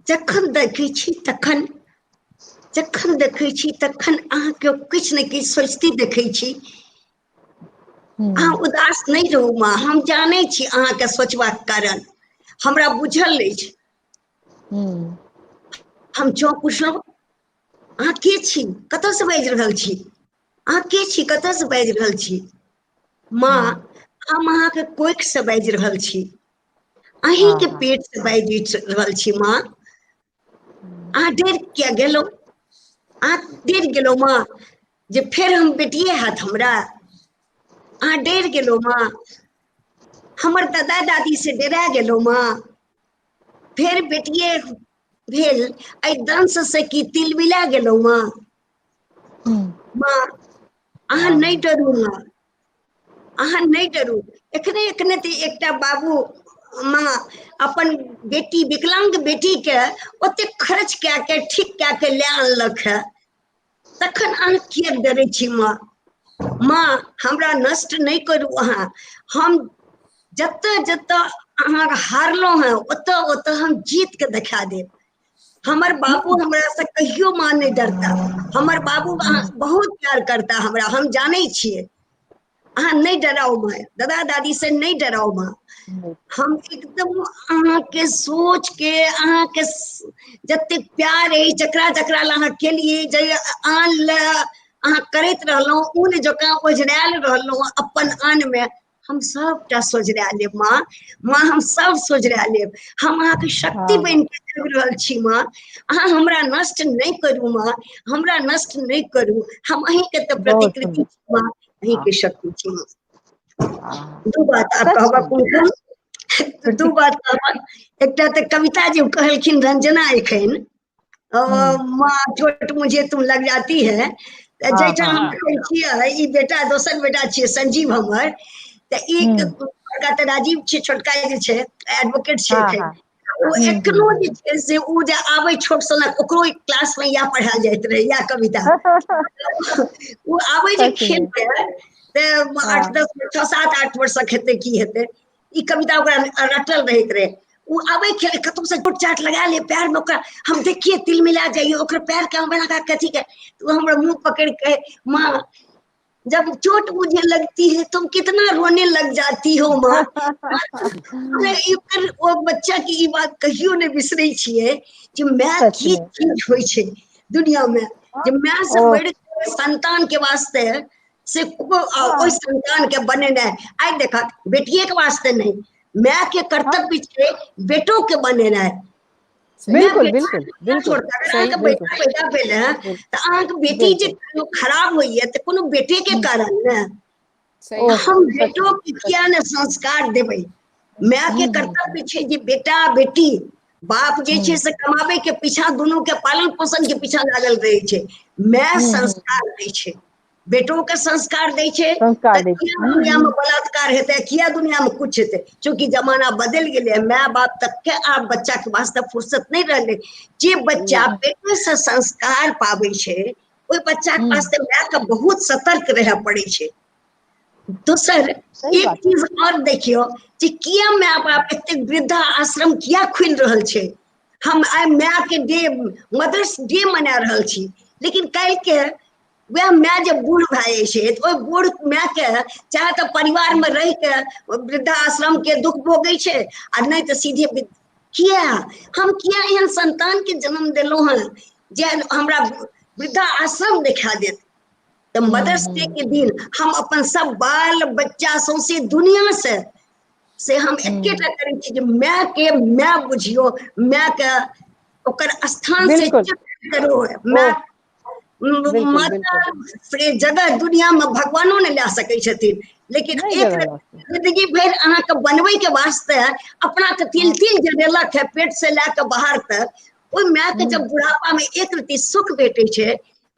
जखन देखै छी तखन, जखन देखै छी तखन अहाँके किछु ने किछु सोचिते देखै छी। अहाँ उदास नहि रहू माँ, हम जानै छी अहाँके सोचबाक कारण, हमरा बुझल अछि। हम चौंक उठलहुँ, अहाँ के छी, कतऽसँ बाजि रहल छी? अहाँ के छी, कतऽसँ बाजि रहल छी? माँ, हम अहाँके कोखिसँ बाजि रहल छी, अहींके पेटसँ बाजि रहल छी माँ। अहाँ डरि किया गेलहुँ? अहाँ डरि गेलहुँ माँ जे फेर हम बेटिए हैत हमरा? अहाँ डरि गेलहुँ माँ, हमर दादा दादी से डरा गेलहुँ माँ, फेर बेटिए भेल एहि दंश से की तिलमिला गेलहुँ माँ? माँ, अहाँ नहि डरू माँ, अहाँ नहि डरू। एखने एखने तऽ एकटा बाबू माँ अपन बेटी, विकलांग बेटी के ओतेक खर्च कए के ठीक कए के लए अनलक है, तखन अहाँ किएक डरै छी माँ? माँ, हमरा नष्ट नहि करू अहाँ, हम जतऽ जतऽ अहाँ हारलहुँ हेँ ओतऽ ओतऽ हम जीत के देखा देब। हमर बाबू हमरा से कहियो माँ नहि डरता, हमर बाबू बहुत प्यार करता हमरा, हम जानै छियै। अहाँ नहि डराउ माँ, दादा दादी से नहि डराउ माँ। हम एकदम अहाँके सोच के, अहाँके जतेक प्यार अछि, जकरा जकरा लए अहाँ केलियै, जे आन लए अहाँ करैत रहलहुँ, ऊन जकाँ ओझरायल रहलहुँ अपन आन मे, हम सबटा सोझरा लेब माँ। माँ, हम सब सोझरा लेब, हम अहाँके शक्ति बनि के आबि रहल छी माँ। अहाँ हमरा नष्ट नहि करू माँ, हमरा नष्ट नहि करू, हम अहींके तऽ प्रतिकृति छी माँ, अहींके शक्ति छी माँ। दू बात आब कहबक कुमकुम, दू बात कहबक। एकटा तऽ कविता जे कहलखिन रंजना एखन, माँ चोट मुझे तुम लग जाती है, जाहिठाम हम कहै छियै ई बेटा, दोसर बेटा छियै संजीव हमर, तऽ ई बड़का तऽ राजीव छै, छोटका जे छै एडवोकेट छै एखन, ओ एखनो जे छै से ओ जे आबै छोट सनक, ओकरो क्लास मे इएह पढ़ायल जाइत रहै, इएह कविता। ओ आबै जे खेल के तऽ 8 10 6 7 8 वर्षक हेतै की हेतै, ई कविता ओकरा रटल रहैत रहै। ओ आबै खेल कतौ से चोट चाट लगा ले पैर में, ओकरा हम देखिए तिल मिला जाइए, ओकर पैर के हम बना कथी के, तो हमरा मुँह पकड़ के, माँ जब चोट मुझे लगती है तुम कितना रोने लग जाती हो माँ। ओ बच्चा के ई बात कहियो नहि बिसरै छियै जे माय की चीज होइ छै दुनिया में, जे माय से बढ़ि संतान के वास्ते से ओहि संतान के बनेनाइ। आइ देखत बेटिए के वास्ते नहि, माय के कर्तव्य छै बेटो के बनेनाइ। बिल्कुल बिल्कुल बिल्कुल। अहाँके बेटा पैदा भेल है तऽ अहाँके बेटी जे खराब होइया तऽ कोनो बेटे के कारण ने, हम बेटो के किया ने संस्कार देबै। माय के कर्तव्य छै जे बेटा बेटी, बाप जे छै से कमाबै के पीछा, दुनू के पालन पोषण के पीछा लागल रहै छै, माय संस्कार दै छै, बेटो के संस्कार दै छै। किया दुनिया में बलात्कार हेतै, किया दुनिया में कुछ हेतै? चूँकि जमाना बदलि गेलै, माय बाप तक के आब बच्चा के वास्ते फुर्सत नहि रहलै। जे बच्चा बेटे से संस्कार पाबै छै ओहि बच्चा के वास्ते माय के बहुत सतर्क रहय पड़ै छै। दोसर एक चीज और देखियौ जे किया माय बाप एतेक वृद्धा आश्रम किया खुलि रहल छै। हम आइ माय के डे, मदर्स डे मना रहल छी, लेकिन काल्हि के वएह माय जब बूढ़ भए जाइ छै तऽ ओहि बूढ़ माय के चाहे तऽ परिवार मे रहि के वृद्धाश्रम के दुख भोगै छै, आ नहि तऽ सीधे किया हम किया एहन संतान के जन्म देलहुँ हँ जे हमरा वृद्धाश्रम देखा देत। तऽ मदर्स डे के दिन हम अपन सब बाल बच्चा सौंसे दुनिया से हम एकेटा करै छी जे माय के माय बुझियौ, माय के ओकर स्थान से करो। माय माता से जगह दुनिया में भगवानो नहि लए सकै छथिन, लेकिन एक जिंदगी भरि अहाँके बनबै के वास्ते अपना के तिल तिल जरेलक है पेट से लए के बाहर तक, ओहि माय के जब बुढ़ापा में एक रति सुख भेटै छै,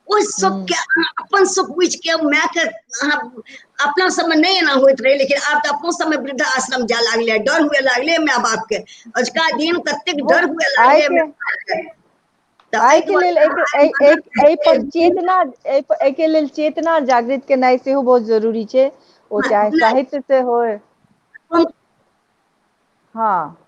ओहि सुख के अहाँ अपन सुख बुझि के माय के अहाँ अपना सबमे नहि एना होइत रहै, लेकिन आब तऽ अपनो सबमे वृद्धा आश्रम जाय लागलै, डर हुए लागलै माय बाप के। अजुका दिन कतेक डर हुए लागलै माय बाप के। एहिके लेल एहि पर चेतना, एहिके लेल चेतना जागृत केनाइ सेहो बहुत जरूरी छै, ओ चाहे साहित्य से होय। हाँ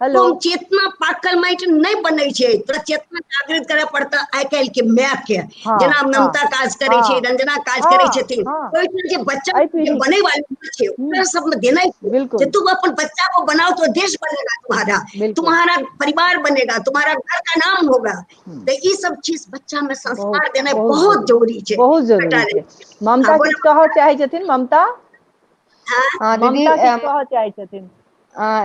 हेलो, चेतना पाकल माटि नहि बनै छै, तोरा चेतना जागृत करय पड़तै आइ काल्हि के माय के। जेना ममता काज करै छै, रंजना काज करै छथिन, ओहिठाम जे बच्चा बनै वाली छै ओकरा सबमे देनाइ जे तुम अपन बच्चा को बनाओ तो देश बनेगा तुम्हारा, तुम्हारा परिवार बनेगा, तुम्हारा घर का नाम होगा। तऽ ई सब चीज बच्चा में संस्कार देनाइ बहुत जरूरी छै, बहुत जरूरी छै। ममता किछु कहऽ चाहै छथिन? ममता दीदी कहऽ चाहै छथिन?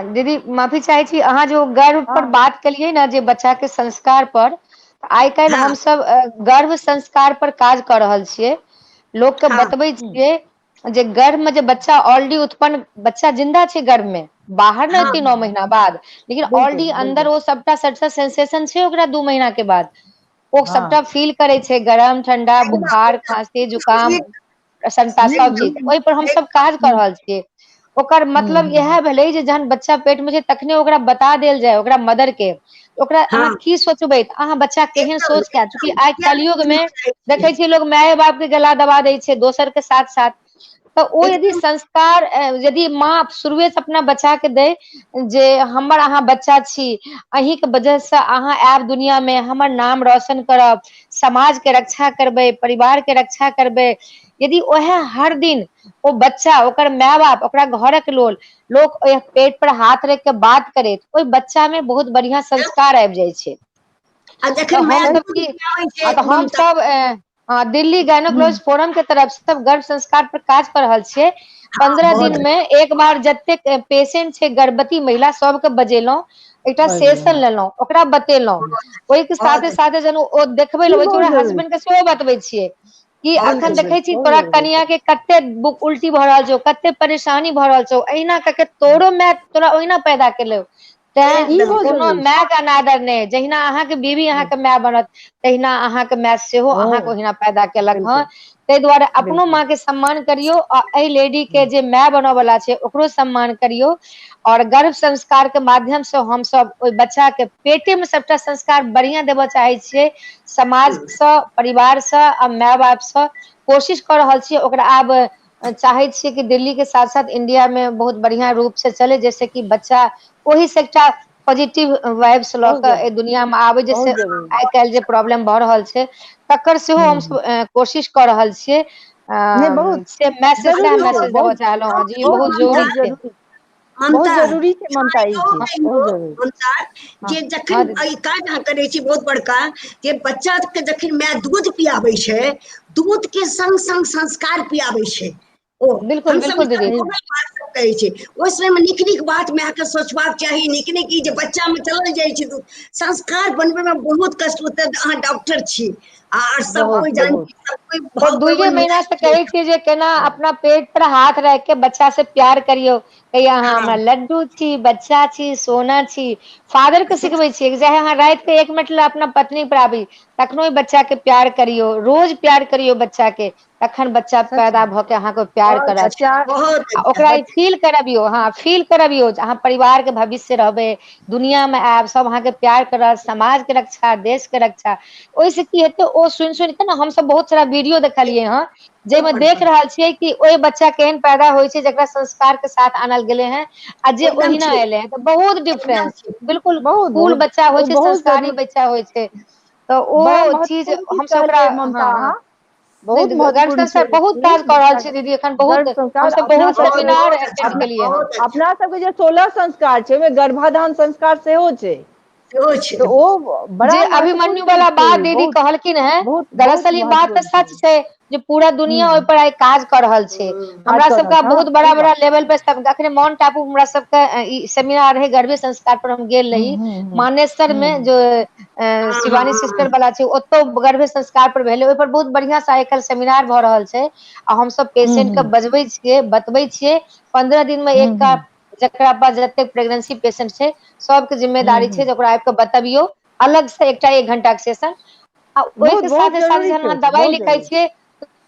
दीदी माफी चाहै छी, अहाँ जो गर्व पर बात केलियै ने, जे बच्चा के संस्कार पर, आइ काल्हि हमसब गर्भ संस्कार पर काज कऽ रहल छियै। लोक के बतबै छियै जे गर्भ में जे बच्चा ऑलरेडी उत्पन्न, बच्चा जिन्दा छै गर्भ में, बाहर नहि एतै 9 महीना बाद, लेकिन ऑलरेडी अंदर ओ सबटा सबटा सेंसेशन छै ओकरा 2 महीना के बाद ओ सबटा फील करै छै, गरम ठंडा बुखार खांसी जुकाम सबटा सब चीज। ओहि पर हमसब काज कऽ रहल छियै। ओकर मतलब इएह भेलै जे जहन बच्चा पेट में छै तखने ओकरा बता देल जाय, ओकरा मदर के, ओकरा अहाँ की सोचबै, अहाँ बच्चा केहन सोच के। चूँकि आइ कलयुग में देखै छियै लोग माय बाप के गला दबा दै छै दोसर के साथ साथ, तऽ ओ यदि संस्कार यदि माँ शुरुए से अपना बच्चा के दै जे हमर अहाँ बच्चा छी, अहीं के वजह से अहाँ आयब दुनिया में, हमर नाम रोशन करब, समाज के रक्षा करबै, परिवार के रक्षा करबै, यदि वएह हर दिन ओ बच्चा, ओकर माय बाप, ओकरा घरक लोक ओहि पेट पर हाथ रख के बात करे, ओहि बच्चा में बहुत बढ़िया संस्कार आबि जाइ छै। हम सब दिल्ली गायनोकोलॉजी फोरम के तरफ से गर्भ संस्कार पर काज कर रहल छियै। 15 दिन में एक बार जतेक पेशेंट छै गर्भवती महिला सबके बजेलहुँ, एकटा सेशन लेलहुँ, ओकरा बतेलहुँ, ओहिके साथे साथे जन ओ देखबै लए ओकरा हस्बैंड के सेहो बतबै छियै कि अखन देखै छी तोरा कनिया के कते उल्टी भऽ रहल छौ, कते परेशानी भऽ रहल छौ, अहिना कऽ के तोरो माय तोरा ओहिना पैदा केलौ। तैं कोनो माय के अनादर नहि, जहिना अहाँके बीवी अहाँके माय बनत तहिना अहाँके माय सेहो अहाँके ओहिना पैदा केलक हँ। ताहि दुआरे अपनो माँ के सम्मान करियौ आ एहि लेडी के जे माय बनऽ वाला छै ओकरो सम्मान करियौ। और गर्भ संस्कार के माध्यम से हमसब ओहि बच्चा के पेटे में सबटा संस्कार बढ़िया देबऽ चाहै छियै। समाज सँ, परिवार सँ आ माय बाप सँ कोशिश कऽ रहल छियै ओकरा। आब चाहै छियै कि दिल्ली के साथ साथ इंडिया में बहुत बढ़िया रूप से चले, जैसे कि बच्चा ओहि से एकटा पॉजिटिव वाइब्स लऽ कऽ एहि दुनिया मे आबै, जैसे आइ काल्हि जे प्रॉब्लम भऽ रहल छै तकर सेहो हमसब कोशिश कऽ रहल छियै। नहि बहुत से मैसेज सएह जरूरी छै मैसेज देबऽ बहुत चाहलहुँ हँ जे ई बहुत बहुत जरूरी बहुत छै। जरूरी, बहुत ममता, जरूरी छै ममता ई इहो चीज कहियौ बहुत जरूरी। ममता, हँ जे हँ जखन दीदी। ई काज अहाँ करै छी बहुत बड़का, जे बच्चा के जखन माय दूध पियाबै छै, दूध के संग संग संस्कार पियाबै छै। ओ बिल्कुल हमसब बिल्कुल ई दीदी। सब बात सब कहै छै। ओहि समय मे नीक नीक बात माय के सोचबाक चाही, नीक नीक ई जे बच्चा मे चलल जाइ छै दूध, संस्कार बनबै मे बहुत कष्ट होतै। अहाँ डॉक्टर छी आर सब बहुत कोइ जान बहुत सब कोइ तऽ भाव दुइये प्रवण महीना से कहै छियै जे केना अपना पेट पर हाथ राखि के बच्चा से प्यार करियौ। कहियै अहाँ हँ हमरा लड्डू छी, बच्चा छी, सोना छी। फादर के सिखबै छियै चाहे अहाँ राति के एक मिनट लए अपना पत्नी पर आबी, तखनो ओहि बच्चा के प्यार करियौ, रोज प्यार करियौ बच्चा के, तखन बच्चा सच पैदा मे भऽ के अहाँके प्यार बहुत करत। अच्छा, बच्चा बहुत आ अच्छा। ओकरा ई बच फील करबियौ, हँ फील करबियौ जे अहाँ परिवार के भविष्य रहबै, दुनिया मे आयब, सब अहाँके प्यार करत, समाज के रक्षा, देश के रक्षा। ओहिसँ की हेतै, ओ सुनि सुनि कऽ ने हमसभ बहुत सारा वीडियो देखलियै हँ, जाहिमे देख रहल छियै कि ओहि बच्चा केहन पैदा होइ छै जकरा संस्कार के साथ आनल गेलै हेँ, आ जे एकदम ओहिना ठीक, एलै हेँ, तऽ बहुत एकदम डिफरेंस। ठीक। बिल्कुल बहुत कूल बहुत बच्चा होइ ओ छै, बहुत संस्कारी जरूरी, बच्चा होइ छै। तऽ बड़ा ओ चीज महत्वपूर्ण चीज हमसभ ओकरा कहलियै ममता हँ हँ। अहाँ, नहि बहुत गर्भ महत्वपूर्ण संस्कार छै ई बहुत चीज काज कऽ रहल बच्चा छी के दीदी एखन बहुत गर्भ संस्कार हमसभ अपना बहुत सबके बहुत सेमिनार बहुत अटेंड अच्छा, अपना केलियै हँ। बहुत अच्छा। अपना सबके जे 16 संस्कार छै ओहिमे गर्भाधान संस्कार सेहो छै। सेहो छै। तऽ ओ बड़ा जे महत्वपूर्ण अभिमन्यु चीज वाला छै बात ई दीदी बहुत कहलखिन हेँ, बहुत बहुत दरअसल ई बात तऽ महत्वपूर्ण सच छै जे पूरा हूँ दुनिया ओहि पर आइ काज कऽ रहल छै। काज हमरा कऽ सबके रहल छै, हँ बहुत बड़ा सही बड़ा बात। लेवल पर सब अखने माउंट आबू हमरा सबके ई सेमिनार रहै गर्भे संस्कार पर हम गेल हूँ रही। हूँ हूँ मानेसर हूँ मे हूँ जो हँ हँ शिवानी सिस्टर हँ वाला छै, ओतौ गर्भे संस्कार पर भेलै, ओहि पर बहुत बढ़ियां से आइ काल्हि सेमिनार भऽ रहल छै। आ हमसब हूँ पेशेंट के हूँ बजबै छियै, बतबै छियै, 15 दिन मे हूँ एकटा हूँ जकरा पास जतेक प्रेगनेंसी पेशेंट छै सबके हूँ जिम्मेदारी हूँ छै जे ओकरा आबि कऽ बतबियौ अलग से एकटा एक घंटा के सेशन। आ बहुत ओहिके बहुत साथे साथे जरूरी जहन छै ओ अहाँ चीज दवाइ बहुत लिखै जरूरी। छियै,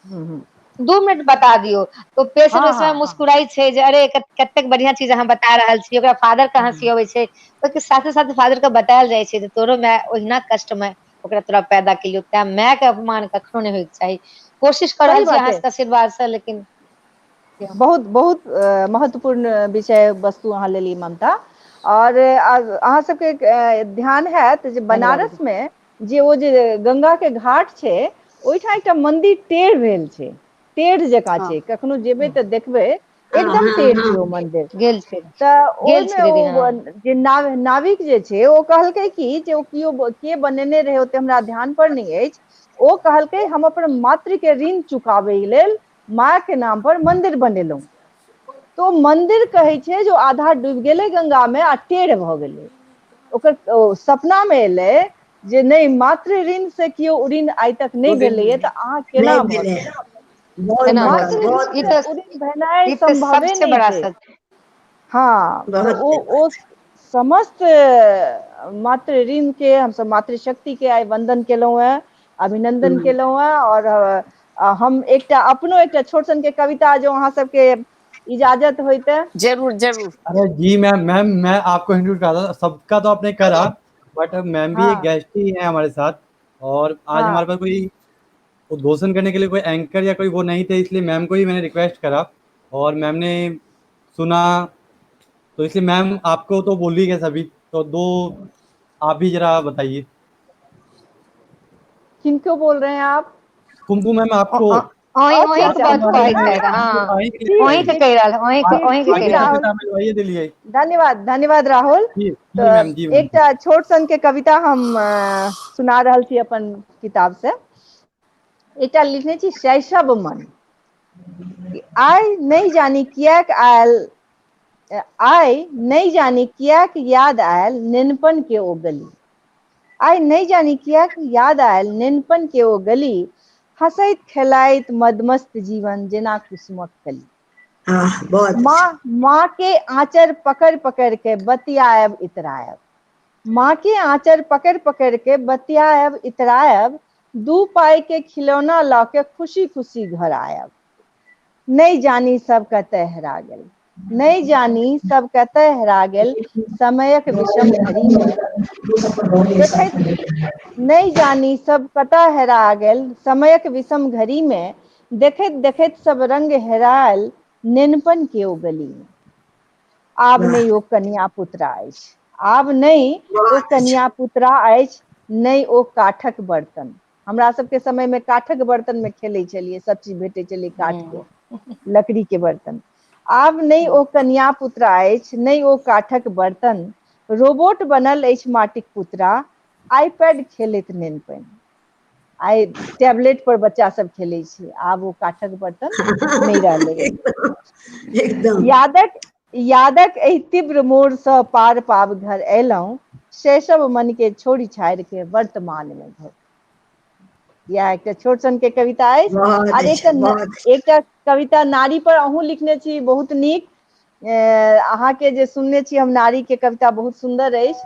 हूँ हूँ 2 मिनट बता दियौ तऽ पेशेंट हँ ओहि समय हँ हँ मुस्कुराइ छै जे अरे कतेक बढ़ियां चीज अहाँ बता रहल छी, ओकरा फादर के हँसी हूँ अबै छै। ओहिके साथे साथे फादर के बतायल जाइ छै जे तोरो माय ओहिना कष्ट मे ओकरा तोरा पैदा केलियौ, तें माय के अपमान कखनो नहि होयके चाही। कोशिश कऽ सही रहल छी बात अहाँ छै। सबके आशीर्वाद सँ, लेकिन बहुत बहुत महत्वपूर्ण विषय वस्तु अहाँ लेली ममता। और अहाँ सबके ध्यान हैत जे धन्यवाद बनारस दीदी। मे जे ओ जे गंगा के घाट छै ओहिठाम एकटा मंदिर टेढ़ भेल छै, टेढ़ जकाँ हँ छै, कखनो जेबै तऽ देखबै हँ एकदम हँ टेढ़ छै हँ ओ मंदिर। गेल छी, तऽ गेल ओहिमे छी दीदी ओ हँ। जे नाविक जे छै ओ कहलकै कि जे ओ केओ के बनेने रहै ओते हमरा ध्यान पर नहि अछि, ओ कहलकै हम अपन मातृ के ऋण चुकाबै लेल माँ के नाम पर मंदिर बनेलहुँ। तो मंदिर कहै छै जो आधा डूबि गेलै गंगा में आ टेढ़ भऽ गेलै। ओकर ओ सपना मे एलै जे नहि मातृ ऋण से केओ ऋण आइ तक नहि भेलैया तऽ अहाँ केना नहि भऽ भेलै गेल? बहुत केना भऽ बड़का मातृ सकै ऋण छै? बहुत ई से तऽ ऋण भेनाइ ई तऽ संभवे सबसे नहि बड़ा छै। सत्य। हाँ तऽ बहुत ओ ओ समस्त मातृ ऋण के हमसब मातृशक्ति के आइ वंदन केलहुँ हेँ, अभिनंदन केलहुँ हेँ। और हम एकटा अपनो एकटा छोट सन के कविता जो अहाँ सबके इजाजत होइते। जरूर जरूर। अरे जी मैम, मैम मैं आपको इंट्रोड्यूस करा था, सबका तो आपने करा, बट मैम भी एक हाँ। गेस्ट ही है हमारे साथ और आज हाँ। हमारे पास कोई उद्घोषण करने के लिए कोई एंकर या कोई वो नहीं थे, इसलिए मैम को ही मैंने रिक्वेस्ट करा और मैम ने सुना, तो इसलिए मैम आपको तो बोल ही गए सभी, तो दो आप भी जरा बताइए। किनको बोल रहे हैं आप? कुमकुम मैम आपको। अहीं अच्छा, अहीं के अच्छा, बात कहै अच्छा। छथि, हाँ। अहीं के लिए अहीं के कहि रहल, अहीं के, ठीक, अहीं के ठीक, कहि रहल। राहुल। मिलवाइए दिलियै। धन्यवाद, धन्यवाद राहुल। जी, जी तऽ मैम, जी मैम। एकटा छोट सन के कविता हम सुना रहल छी अपन किताब से। एकटा लिखने छी शैशव मन। आइ नहि जानी किएक आयल, आइ नहि जानी किएक याद आयल नेनपन के ओ गली। आइ नहि जानी किएक याद आयल नेनपन के ओ गली, हँसैत खेलाइत मदमस्त जीवन जेना कुसुमक कली। हाँ, बहुत अच्छा। माँ के आंचर पकड़ पकड़ के बतियाएब इतरायब, माँ के आंचर पकड़ पकड़ के बतियाएब इतरायब, 2 पाई के खिलौना लऽ के खुशी खुशी घर आयब। नहि जानी सब कतय हेरा गेल, नहि जानी सब कतय हेरा गेल समयक विषम घड़ी में। देखैत नहि जानी सब कतय हेरा गेल समयक विषम घड़ी में, देखैत देखैत सब रंग हेरायल नेनपन के ओ गली में। आब नहि ओ कनिया पुतरा अछि, आब नहि ओ कनिया पुतरा अछि, नहि ओ काठक बर्तन, हमरा सबके समय मे काठक बर्तन मे खेलै छलियै, सब चीज भेटै छलै काठ के, लकड़ी के बर्तन। आब नहि ओ कनिया पुतरा अछि, नहि ओ काठक बर्तन, रोबोट बनल अछि माटिक पुतरा, आईपैड खेलैत नेनपन। आइ टैबलेट पर बच्चा सब खेलै छै, आब ओ काठक बर्तन नहि रहलै। एकदम। यादक यादक एहि तीव्र मोड़ सँ पार पाब घर अयलहुँ, शैशव मन के छोड़ि छाड़ि के वर्तमान मे घर। इएह एकटा छोट सन के कविता अछि। बहुत आर अच्छा, एकटा बहुत एकटा कविता नारी पर अहूँ लिखने छी, बहुत नीक। अहाँके जे सुनने छी हम नारी के कविता बहुत सुन्दर अछि।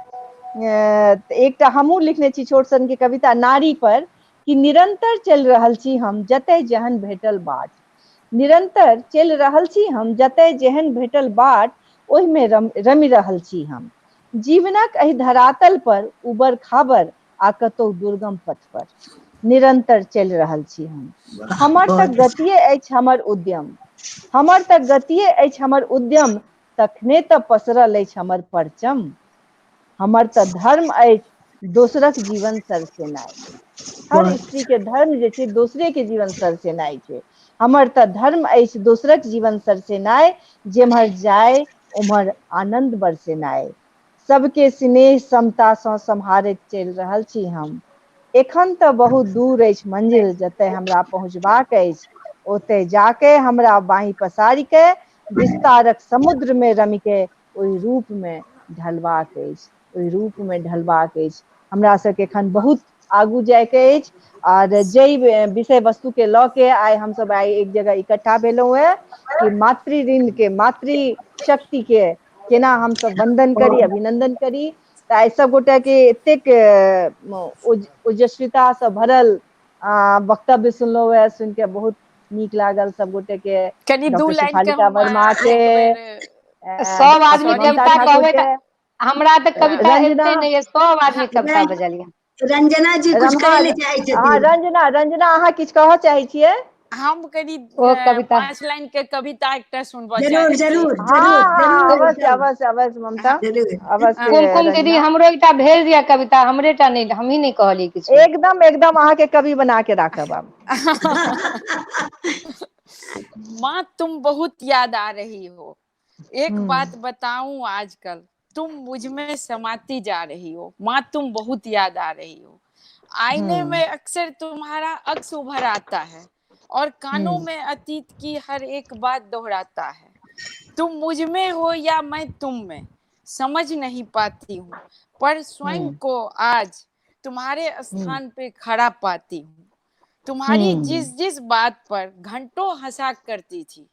एकटा हमहूँ लिखने छी छोट सन के कविता नारी पर, कि निरंतर चलि रहल छी हम जतय जेहन भेटल बाट, निरंतर चलि रहल छी हम जतय जेहन भेटल बाट, ओहिमे रमि रहल छी हम। जीवनक एहि धरातल पर उबर खाबर आ कतौ दुर्गम पथ पर निरंतर चलि रहल छी हम। हमर तऽ गतिये अछि हमर उद्यम, हमर तऽ गतिये अछि हमर उद्यम, तखने तऽ पसरल अछि हमर परचम। हमर तऽ धर्म अछि दोसरक जीवन सरसेनाइ। हर स्त्री के धर्म जे छै दोसरे के जीवन सरसेनाइ छै। हमर तऽ धर्म अछि दोसरक जीवन सरसेनाइ, जेम्हर जाय उम्हर आनंद बरसेनाइ। सबके स्नेह समता सँ सम्हारैत चलि रहल छी हम। एखन तऽ बहुत दूर अछि मंजिल जतय हमरा पहुँचबाक अछि, ओतय जाके हमरा बाँहि पसारि के विस्तारक समुद्र में रमि के ओहि रूप में ढलबाक अछि, ओहि रूप में ढलबाक अछि। हमरा सबके एखन बहुत आगू जायके अछि। आर जाहि विषय वस्तु के लऽ के आइ हमसब आइ एक जगह इकट्ठा भेलहुँ हेँ, कि मातृ ऋण के, मातृ शक्ति के केना हमसब वंदन करी, अभिनंदन करी। तऽ आइ सब गोटा के एतेक ओजस्विता सँ भरल वक्तव्य सुनलहुँ हेँ, सुनि के बहुत नीक लागल सब गोटे के। कनि दू डॉक्टर लाइन के शेफालिका हम वर्मा के, एक बेर सब आदमी सॉरी कविता ममता कहबै ठाकुर तऽ के, हमरा तऽ कविता रंजना अबिते नहि यऽ, सब आदमी कविता बजलियै। रंजना जी कुछ रमा कहै लए चाहै हँ छथिन। रंजना, रंजना अहाँ किछु कहऽ चाहै छियै? हम कनि ओ कविता 5 लाइन के कविता एकटा सुनबऽ जरूर चाहै छी। जरूर हँ जरूर हँ जरूर अवश्य एकदम अवश्य अवश्य ममता, जरूर। अवश्य कुमकुम दीदी रंजना। हमरो एकटा भेज दिअ कविता, हमरे टा नहि, हमही नहि कहलियै किछु। एकदम एकदम अहाँके कवि बना के राखब आब। माँ तुम बहुत याद आ रही हो, एक बात बताऊं आजकल तुम मुझ में समाती जा रही हो, माँ तुम बहुत याद आ रही हो। आईने में अक्सर तुम्हारा अक्स उभर आता है और कानों में अतीत की हर एक बात दोहराता है। तुम मुझ में हो या मैं तुम में समझ नहीं पाती हूँ, पर स्वयं को आज तुम्हारे स्थान पे खड़ा पाती हूँ। तुम्हारी जिस जिस बात पर घंटों हंसा करती थी,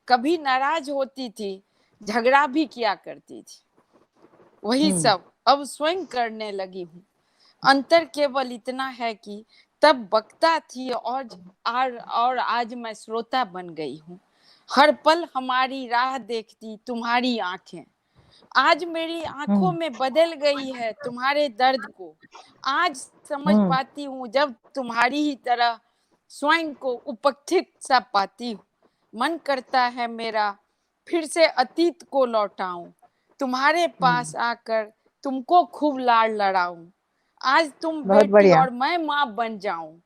कभी नाराज होती थी, झगड़ा भी किया करती थी, वही सब अब स्वयं करने लगी हूँ। अंतर केवल इतना है कि तब वक्ता थी और आज मैं श्रोता बन गई हूँ। हर पल हमारी राह देखती तुम्हारी आंखें, आज मेरी आंखों में बदल गई है तुम्हारे दर्द को। आज समझ पाती हूँ जब तुम्हारी ही तरह स्वयं को उपस्थित सा पाती हूँ। मन करता है मेरा फिर से अतीत को लौटाऊं, तुम्हारे पास आकर तुमको खूब लाड़ लड़ाऊं। आज तुम बहुत बेटी बढ़िया। और मैं माँ बन जाऊं,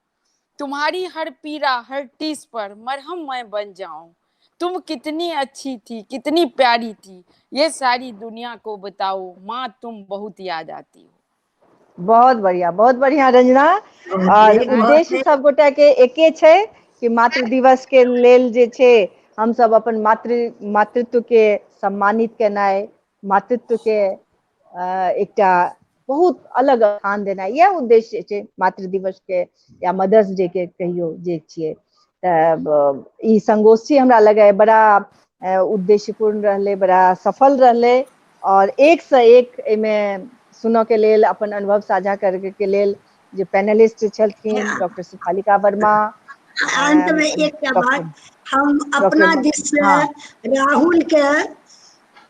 तुम्हारी हर पीड़ा हर टीस पर मरहम मैं बन जाऊं। तुम कितनी अच्छी थी, कितनी प्यारी थी, ये सारी दुनिया को बताओ, माँ तुम बहुत याद आती हो। बहुत बढ़िया, बहुत बढ़िया रंजना। और उद्देश्य सब गोटा के एके छै कि मातृ दिवस के लेल जे छै हम सब अपन मातृत्व के सम्मानित केनाइ, मातृत्व के एकटा बहुत अलग स्थान देनाइ, यह उद्देश्य छै मातृ दिवस के या मदर्स डे के कहियो जे छियै। तऽ ई संगोष्ठी हमरा लगै बड़ा उद्देश्यपूर्ण रहलै, बड़ा सफल रहलै और एक से एक एहिमे सुनऽ के लेल, अपन अनुभव साझा करे के लेल जे पैनलिस्ट छलखिन डॉक्टर शेफालिका वर्मा। अंत में एकटा बात, हम अपना दिस से राहुल के,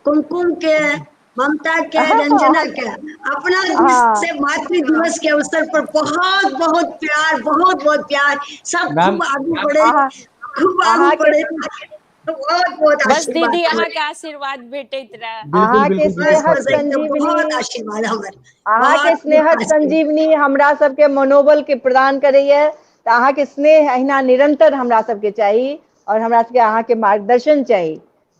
कुमकुम के, ममता के, रंजना के अपना दिस से मातृ दिवस के अवसर पर बहुत बहुत प्यार, बहुत बहुत प्यार। सब खूब आगू बढ़े, खूब आगू बढ़े। बहुत बहुत बस दीदी अहाँके आशीर्वाद भेटैत रहे। अहाँके स्नेहक संजीवनी, बहुत आशीर्वाद हमर, अहाँके स्नेहक संजीवनी हमरा सबके मनोबल के प्रदान करैया। तऽ अहाँके स्नेह अहिना निरंतर हमरा सबके चाही और हमरा सबके अहाँके मार्गदर्शन चाही।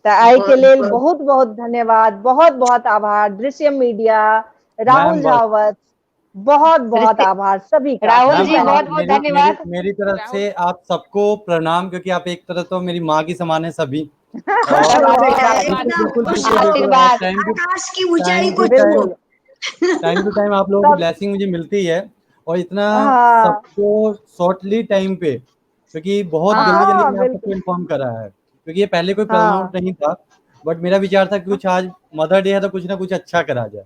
तऽ आइ के लेल बहुत बहुत धन्यवाद, बहुत बहुत आभार। दृश्यम मीडिया, राहुल झावत, बहुत बहुत आभार सभी का। राहुल जी बहुत बहुत धन्यवाद। मेरी तरफ से आप सबको प्रणाम, क्योंकि आप एक तरह तो मेरी माँ की समान है सभी। आकाश की ऊंचाई को टाइम टू टाइम आप लोगों की ब्लेसिंग मुझे मिलती है और इतना सबको शॉर्टली टाइम पे, क्योंकि बहुत जल्दी जल्दी मैंने आपको इन्फॉर्म करा है, क्योंकि ये पहले कोई प्लान नहीं था, बट मेरा विचार था कि कुछ आज मदर डे है तो कुछ ना कुछ अच्छा करा जाए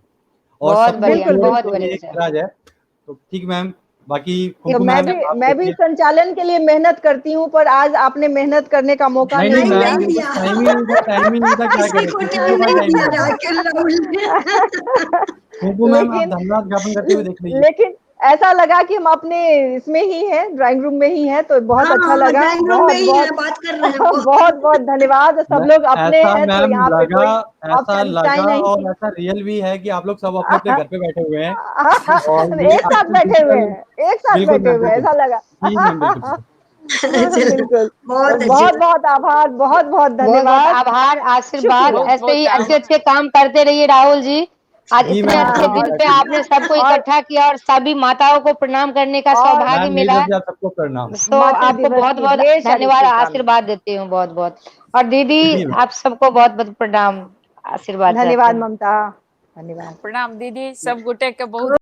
और बहुत बढ़िया, बहुत बढ़िया करा जाए। तो ठीक मैम, बाकी तो मैं भी संचालन के लिए मेहनत करती हूँ, पर आज आपने मेहनत करने का मौका नहीं दिया। टाइम ही नहीं था, क्या करें। लेकिन ऐसा लगा कि हम अपने इसमें ही हैं, ड्राइंग रूम में ही हैं, तो बहुत अच्छा लगा। बहुत बहुत बात कर रहे हैं, बहुत बहुत धन्यवाद। सब लोग अपने हैं तो यहाँ पे कोई ऐसा लगा और ऐसा रियल भी है कि आप लोग सब अपने अपने घर पे बैठे हुए हैं और एक साथ बैठे हुए हैं, एक साथ बैठे हुए हैं, ऐसा लगा। बिल्कुल, बहुत बहुत आभार, बहुत बहुत धन्यवाद, आभार, आशीर्वाद। ऐसे ही अच्छे अच्छे काम करते रहिए राहुल जी। आज इतने अच्छे दिन पे आपने सबको इकट्ठा किया और सभी माताओं को प्रणाम करने का सौभाग्य मिला। सबको प्रणाम। तो आपको बहुत बहुत धन्यवाद, आशीर्वाद देती हूँ बहुत बहुत। और दीदी आप सबको बहुत बहुत प्रणाम, आशीर्वाद। धन्यवाद ममता, धन्यवाद, प्रणाम दीदी, सब गोटे के बहुत।